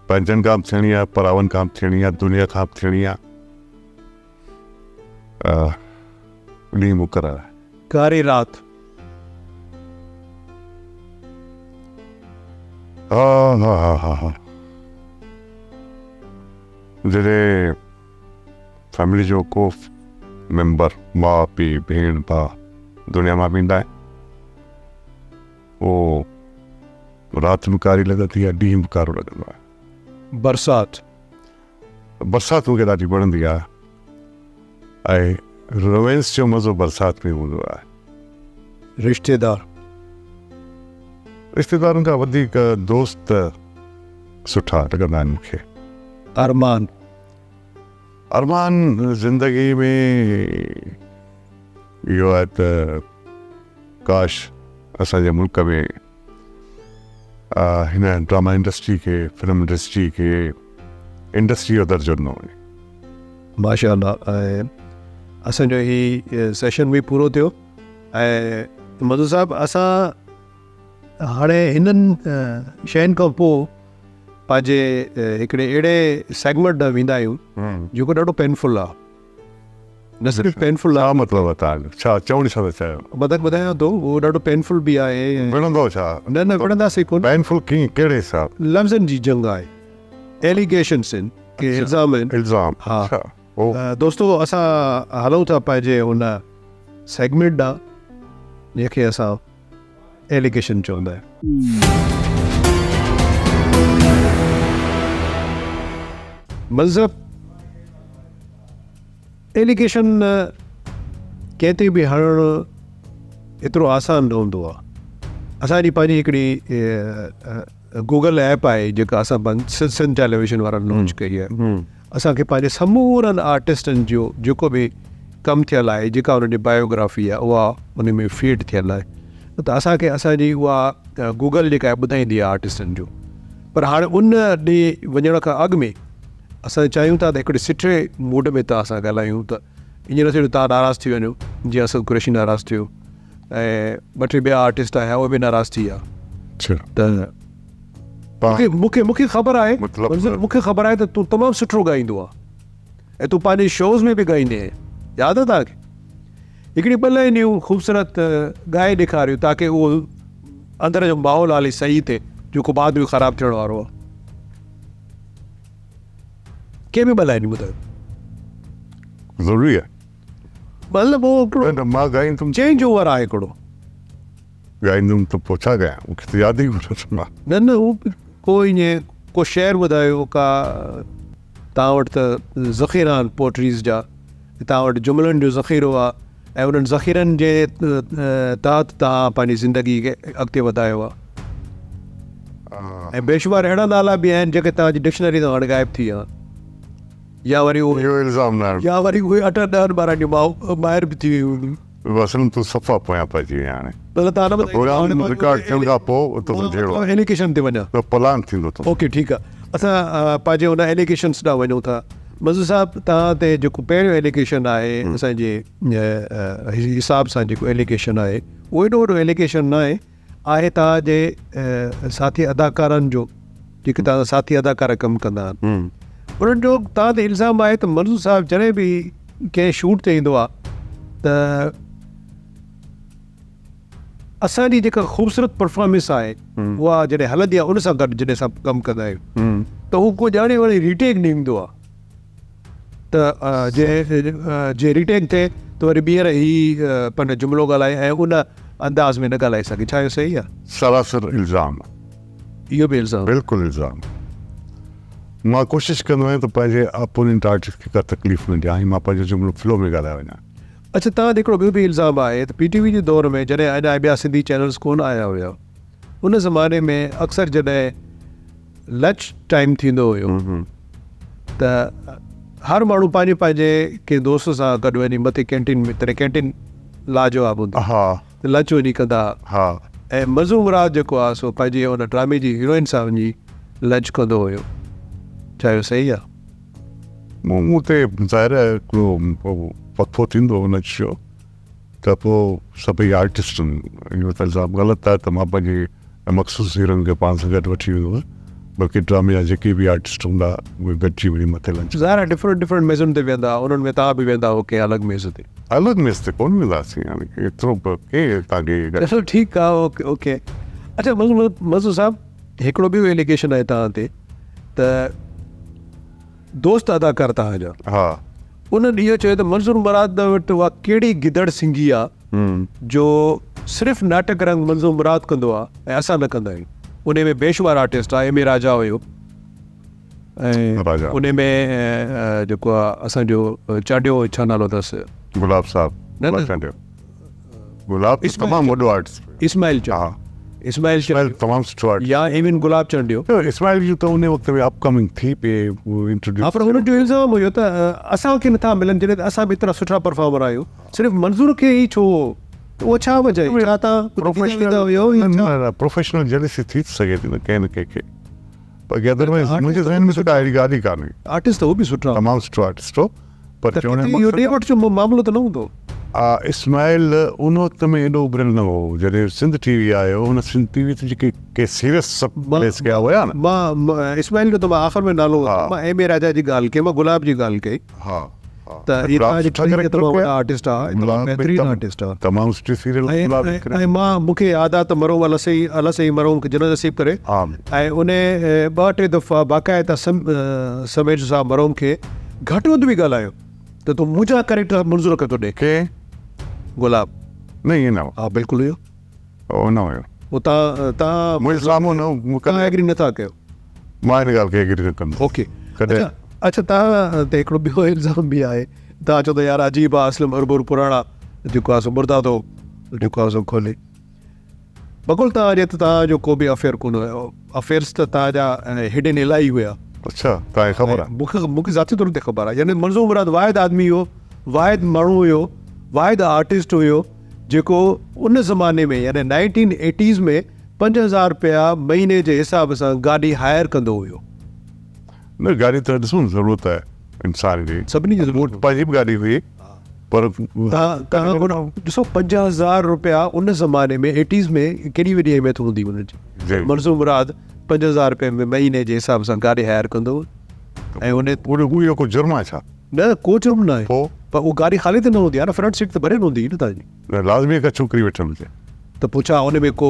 پنهنجن کان به ٿيڻي آهي، پراون کان به ٿيڻي آهي، دنيا کان به ٿيڻي آهي. ڏينهن مقرر آهي.
ڪاري رات.
ها ها ها ها ها جڏهن فيملي جو ڪو ميمبر ماء پيء ڀيڻ ڀاء دنيا مان ويندا آهن پوء رات به ڪاري لڳندي آهي ڏينهن به ڪارو لڳندو آهي.
برسات.
برسات مون کي ڏاڍي وڻندي آهي ۽ رومانس جو مزو برسات ۾ هوندو آهي.
رشتيدار.
رشتيدارن کان وڌيڪ دوست سٺا لڳندا آهن مون کي.
ارمان.
ارمان زندگي ۾ اهو آهي ته ڪاش اسان جي ملڪ ۾ هن ڊراما انڊسٽري کي فلم انڊسٽري کي انڊسٽري جو درجو ڏنو وڃي.
ماشاء الله ۽ اسان جو هي سيشن به پورو ٿيو ۽ منظور صاحب اسان هاڻي هنن شين کان پوء پنهنجي هڪڙي اهڙي سيگمينٽ ڏانهن ويندا آهيون جيڪو ڏاڍو پينفل آهي. نه صرف پينفل
آهي. ڇا مطلب آهي توهان جو؟ ڇا چوڻ ڇا ٿا چاهيو؟
مان توهان کي ٻڌايان ٿو اهو ڏاڍو پينفل به آهي
۽. وڙهندؤ ڇا؟
نه نه وڙهنداسين ڪونه.
پينفل ڪيئن ڪهڙي حساب؟
لفظن جي جنگ آهي. ايليگيشنس آهن ڪي الزام آهن.
الزام
ها اڇا. دوستو اسان هلون ٿا پنهنجي ان سيگمينٽ ڏانهن جنهن کي اسان ايليگيشن چوندا آهيون. مذهب ايليگيشن ڪنهن تي به هڻڻ ايترو آسان نه هوندو آهي. اسان جي پنهنجي هڪڙي گوگل ايپ آهي جيڪا اسان سنڌ ٽيليويزن وارن لانچ ڪئي آهي. اسان کي پنهنجي سمورن آرٽسٽن جو جيڪو به ڪم ٿيل آهي جيڪا انهن جي بايوگرافي آهي اها ان ۾ فيڊ ٿيل آهي ته اسان کي اسان جي اها گوگل جيڪا آهي ٻڌائيندي آهي آرٽسٽن جو پر هاڻي ان ڏي وڃڻ کان اڳ ۾ اسان چاهيون ٿا ته هڪڙي سٺي موڊ ۾ توهان سان ڳالهايون ته ائين نه ٿئي جو توهان ناراض ٿي وڃو جيئن اسد قريشي ناراض ٿيو ۽ ٻه ٽي ٻيا آرٽسٽ آيا اهي به ناراض ٿي ويا ته مون کي مون کي خبر آهي مون کي خبر آهي ته تون تمام سٺو ڳائيندو آهين ۽ تون پنهنجي شوز ۾ به ڳائيندي آهين ياد آهي توهان کي هڪڙي ٻه لائنيون خوبصورت ڳائي ڏيکاريو تاڪه اهو اندر جو ماحول حالي صحيح ٿئي جيڪو بعد ۾ خراب ٿيڻ وارو آهي ڪنهن به ٻه لائنيون ٻڌايو
ضروري آهي
مطلب اهو هڪڙو
مان ڳائيندم
چينج اوور آهي هڪڙو
ڳائيندم ته پوء ڇا ڳايان مون کي ته ياد ئي ڪونه ٿو.
نه نه هو ڪو ائين ڪو شعر ٻڌايو ڪا توهان وٽ ته ذخيرا آهن پوئٽريز جا توهان وٽ جملن جو ذخيرو آهي ۽ انهن ذخيرن جي تحت توهان پنهنجي زندگي کي اڳتي وڌايو آهي ۽ بيشمار اهڙا نالا به آهن جيڪي توهان جي ڊڪشنري تان هاڻي غائب ٿي ويا آهن يا وري
اهو الزام نه
يا وري اهي اٺ ڏهن ٻارن جون مائر به ٿي ويون هونديون.
وسلم تون صفا پويان پئجي وئين هاڻي.
مطلب تان نه
پروگرام رڪارڊ ٿيڻ کان پوء توسان جهيڙو
آهي. ايليگيشن تي وڃان.
ته پلان ٿيندو
تو. اوڪي ٺيڪ آ اسان پنهنجي ان ايليگيشنس ڏانهن وڃون ٿا. منظور صاحب توهان تي جيڪو پهريون ايليگيشن آهي اسان جي حساب سان جيڪو ايليگيشن آهي اهو ايڏو وڏو ايليگيشن نه آهي آهي توهان جي ساٿي اداڪارن جو جيڪي توهان سان ساٿي اداڪار ڪم ڪندا آهن انهن جو توهان تي الزام آهي ته منظور صاحب جڏهن به ڪنهن شوٽ تي ايندو آهي ته اسان جي جيڪا خوبصورت پرفارمنس آهي اها جڏهن هلندي آهي ان سان گڏ جڏهن اسان ڪم ڪندا آهيون ته هو ڪو ڄاڻي واڻي ريٽيڪ ڏيندو آهي ته جي جي ريٽيڪ ٿئي ته وري ٻيهر هي پنهنجو جملو ڳالهائي ۽ ان انداز ۾ نه ڳالهائي سگهي ڇا اهو صحيح آهي؟
سراسر الزام.
اهو به الزام.
بلڪل الزام. مان ڪوشش ڪندو آهيان ته پنهنجي اپوننٽ آرٽسٽ کي ڪا تڪليف نه ڏيان ۽ مان پنهنجو جملو فلو ۾ ڳالهائي وڃان.
اڇا توهان تي هڪڙو ٻيو به الزام آهي ته پي ٽي وي جي دور ۾ جڏهن اڃا ٻيا سنڌي چينلز ڪونه آيا هيا. ان زماني ۾ اڪثر جڏهن لنچ ٽائيم ٿيندو هيو ته هر ماڻهو پنهنجي پنهنجي ڪنهن دوست سان گڏ وڃي مٿي ڪينٽين ۾ تڏهن ڪينٽين لاجواب هوندي
ها
ته لنچ وڃي ڪندا
ها
۽ مظهر مراد جيڪو آهي سو پنهنجي ان ڊرامي جي هيروئن سان وڃي لنچ ڪندو هيو. ڇا اهو صحيح آهي؟
مون تي ظاهر آهي هڪڙو وقفو ٿيندو هو لنچ جو ته پوء سڀئي آرٽسٽ اهو ته الزام غلط آهي ته مان پنهنجي مخصوص هيروئن کي پاڻ سان گڏ وٺي ويندو هوس بلڪه ڊرامي جا جيڪي به آرٽسٽ هوندا اهي گڏجي وڃي مٿي لنچ.
ظاهر آهي ڊفرنٽ ڊفرنٽ ميزن تي ويهندا هئا انهن ۾ توهان به ويهندا هئو ڪنهن الڳ ميز تي؟
الڳ ميز تي ڪونه ويندا هئاسين يعني ايترو به ڪير توهان کي.
چلو ٺيڪ آهي اوڪي اوڪي اڇا منظور صاحب هڪڙو ٻيو ايليگيشن آهي توهان تي ته دوست اداڪار توهان جا
ها
انهن اهو چيو ته منظور مراد وٽ اها ڪهڙي گدڙ سنگهي آ جو صرف ناٽڪ رنگ منظور مراد ڪندو آ ۽ اسان نه ڪندا آهيون. انهي ۾ بيشمار آرٽسٽ آ ايم اي راجا هيو ۽ انهي ۾ جيڪو آ اسان جو چانڊيو ڇا نالو اٿس
گلاب صاحب
نه نه
چانڊيو گلاب ته تمام وڏو آرٽسٽ
هيو. اسماعيل چانڊيو اسماعيل
چانڊيو تمام سٺو آرٽسٽ
يا ايون گلاب چانڊيو.
اسماعيل جو ته انهي وقت ۾ اپ ڪمنگ ٿي پئي هو انٽروڊيوس.
ها پر هن جو الزام هيو ته اسان کي نٿا ملن جڏهن ته اسان به ايترا سٺا پرفارمر آهيون صرف منظور کي ئي ڇو اهو ڇا وجه آهي ڇا تان
پروفيشنل
هيو
يا ڇا؟ نه نه پروفيشنل جيلسي ٿي ته سگهي ٿي نه ڪنهن نه ڪنهن کي باقي ادروائز منهنجي ذهن ۾ ته ڪا اهڙي ڳالهه ئي ڪانهي.
آرٽسٽ ته هو به سٺا.
تمام سٺو آرٽسٽ هو. پر
چوڻ جو مقصد اهو ڏي وٺ جو معاملو ته نه هوندو.
اسماعيل ان وقت ۾ ايڏو اڀريل نه هو جڏهن سنڌ ٽي وي آيو هن سنڌ ٽي وي تي جيڪي ڪي سيريس سڀ پليس ڪيا هيا نه.
مان اسماعيل جو ته مان آخر ۾ نالو ورتو مان ايم اي راجا جي ڳالهه ڪئي مان گلاب جي ڳالهه ڪئي
ها
ته هي توهان جي ٽي تمام وڏا آرٽسٽ آ بهترين آرٽسٽ آ
تمام سٺي سيريل
گلاب ۽ مان مون کي ياد آ ته مرحوم الله سائين الله سائين مرحوم کي جنت نصيب ڪري ۽ ان ٻه ٽي دفعا باقاعده سميجو صاحب مرحوم کي گهٽ وڌ به ڳالهايو ته تون منهنجا ڪريڪٽر منظور کي ٿو ڏي.
ڪنهن؟
گلاب.
نه ائين نه هو.
ها بلڪل هيو.
او نه هيو.
او تان تان
منهنجي سامهون نه هو.
تان ايگري نه ٿا ڪيو.
مان ان ڳالهه کي ايگري نه ڪندس.
اوڪي. اڇا اڇا تان تي هڪڙو ٻيو الزام به آهي تان چئو ٿا يار عجيب آ اسلم هربر پراڻا جيڪو آ سو مردا ٿو جيڪو آ سو کولي. بقول توهان جي ته توهان جو ڪو به افيئر ڪونه هيو. افيئرس ته توهان جا هڊن الاهي هيا.
اڇا توهان کي خبر آهي.
مون کي ذاتي طور تي خبر آهي. يعني منظور مراد واحد آدمي هيو، واحد ماڻهو هيو، واحد آرٽسٽ هيو جيڪو ان زماني ۾ يعني نائنٽين ايٽيز ۾ 5000 رپيا مهيني جي حساب سان گاڏي هائر ڪندو هيو.
نه گاڏي ته ڏسو نه ضرورت آهي انسان جي.
سڀني جي ضرورت.
پنهنجي به گاڏي هئي. پر
تهان ڏسو 5000 روپيا ان زماني ۾ ايٽيز ۾ ڪيڏي وڏي اهميت هوندي ان جي. منظور مراد 5000 روپين ۾ مهيني جي حساب سان گاڏي هائر ڪندو هو ۽ ان
اهو ڪو جرم آهي ڇا؟
نه ڪو جرم نه آهي پر اها گاڏي خالي ته نه هوندي آهي نه فرنٽ سيٽ ته ڀريل هوندي نه تهان جي.
نه لازمي ڪا ڇوڪري ويٺل هجي.
ته پوء ڇا ان ۾ ڪو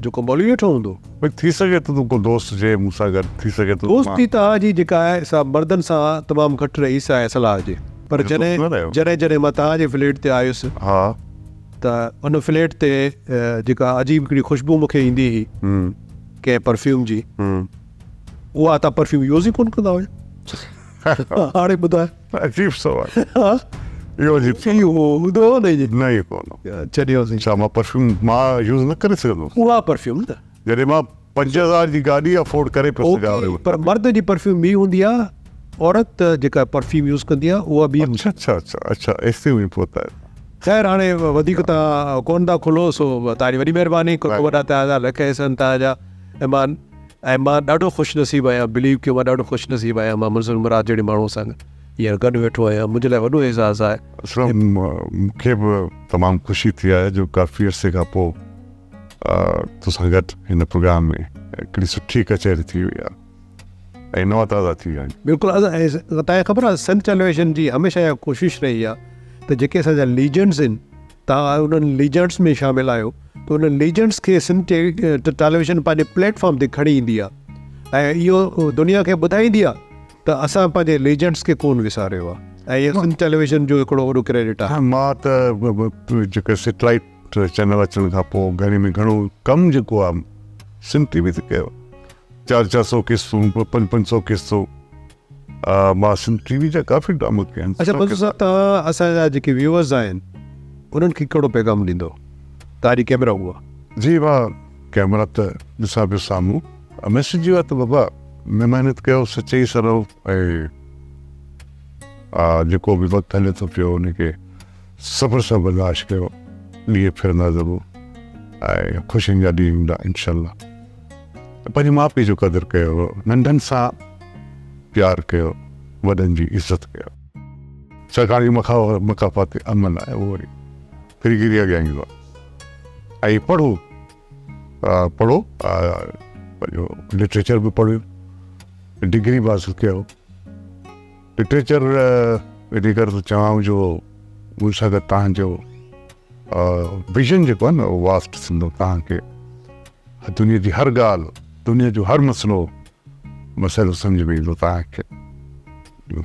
جيڪو مولوي ويٺو هوندو؟
ڀئي ٿي سگهي ٿو ته ڪو دوست هجي مون سان گڏ ٿي سگهي ٿو.
دوستي توهان جي جيڪا آهي سا مردن سان تمام گهٽ رهي سا صلاح هجي پر جڏهن جڏهن جڏهن مان توهان جي فليٽ تي آيس
ها
ته ان فليٽ تي جيڪا عجيب هڪڙي خوشبو مون کي ايندي هئي ڪنهن پرفيوم جي اها توهان پرفيوم يوز ئي ڪونه ڪندا هيو هاڻي ٻڌايو.
عجيب سوال اهو عجيب
سوال اهو هوندو هو نه
نه اهو ڪونه
هو ڇڏيوسين
ڇا مان پرفيوم مان يوز نه ڪري سگهندو
اها پرفيوم نه
جڏهن مان 5000 جي گاڏي افورڊ ڪري پيو سگهان
پر مرد جي پرفيوم ٻي هوندي آهي عورت جيڪا پرفيوم يوز ڪندي آهي اها ٻي
اڇا اڇا اڇا اڇا ايستائين وڃي پهتا آهيو
خير هاڻي وڌيڪ توهان ڪونه ٿا کلو سو توهان جي وڏي مهرباني ڪو وڏا توهان جا لک احسان توهان جا ايمان ۽ مان ڏاڍو خوش نصيب آهيان بليو ڪيو مان ڏاڍو خوش نصيب آهيان مان منظور مراد جهڙي ماڻهو سان هينئر گڏ ويٺو آهيان منهنجي لاء وڏو اعزاز آهي.
اسلم مون کي به تمام خوشي ٿي آهي جو ڪافي عرصي کان پوء توسان گڏ هن پروگرام ۾ هڪڙي سٺي ڪچهري ٿي وئي آهي ۽ نوان تازا ٿي ويا آهيون.
بلڪل ۽ توهان کي خبر آهي سنڌ ٽيليويزن جي هميشه اها ڪوشش رهي آهي ته جيڪي اسان جا ليجنڊز آهن توهان انهن ليجنڊز ۾ شامل آهيو ته انهن ليجنڊز کي سنڌ ٽيليويزن پنهنجي پليٽ فارم تي کڻي ايندي آهي ۽ اهو دنيا کي ٻڌائيندي آهي ته اسان پنهنجي ليجنڊز کي ڪونه وساريو آهي ۽ اهو سنڌ ٽيليويزن جو هڪڙو وڏو ڪريڊٽ آهي.
مان ته جيڪو سيٽلائيٽ چينل اچڻ کان پوء گهڻي ۾ گهڻو ڪم جيڪو آهي سنڌ ٽي وي تي ڪيو 400 قسطون 500 قسطون مان سنڌ ٽي وي جا ڪافي ڊراما ڪيا آهن.
اڇا منظور صاحب توهان اسان جا جيڪي ويوئرز آهن انهن کي ڪهڙو پيغام ڏيندو توهان جي ڪيمرا اهو آهي.
جي مان ڪئميرا ته ڏسان پيو سامهون. ميسيج اهو آهي ته بابا محنت ڪيو سچائي سان رهو ۽ جيڪو به وقت هلي ٿو پيو ان کي صبر سان برداشت ڪيو ڏينهن ڦرندا ضرور ۽ خوشين جا ڏينهن ايندا انشاء الله. پنهنجي ماء پيء جو قدر ڪيو، ننڍن سان پيار ڪيو، وڏن جي عزت ڪيو. ڇاڪاڻ جو مڪافات عمل آهي اهو وري ڦري گهري اڳيان ايندو آهي. ۽ پڙهو پڙهو پنهنجو لٽريچر به پڙهيو، ڊگري به حاصل ڪيو. لٽريچر انهي ڪري ٿو چوان جو ان سان گڏ توهان جو ويزن جيڪو آهي نه اهو واسٽ ٿيندو توهان کي دنيا جي هر ڳالهه، دنيا جو هر مسئلو مسئلو سمجهه ۾ ايندو توهان کي.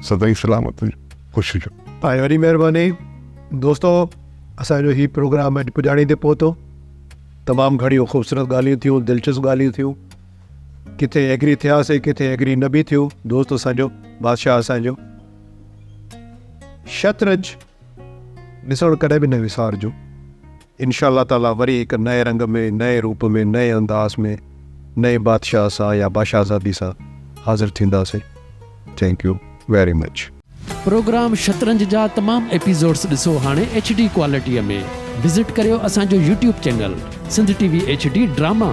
سدائين سلامت هجو، خوش هجو.
توهان جي وڏي مهرباني دوستو اسان جو هي پروگرام اڄ پڄاڻي تي پهتو تمام گهڻيون خوبصورت ڳالهيون ٿيون دلچسپ ڳالهيون ٿيون ڪٿي ايگري ٿياسي ڪٿي ايگري نه به ٿيو دوست اسان جو بادشاهه اسان جو شطرنج ڏسڻ ڪڏهن به نه وسارجو انشاء الله تعالي وري هڪ نئين رنگ ۾ نئين روپ ۾ نئين انداز ۾ نئين بادشاهه سان يا بادشاهزادي سان حاضر ٿينداسين thank you very much.
Programme شطرنج جا تمام ايپيسوڊس ڏسو هاڻي ايڇ ڊي ڪوالٽيء ۾ وزٽ ڪريو اسان جو YouTube channel Sindh T V H D drama.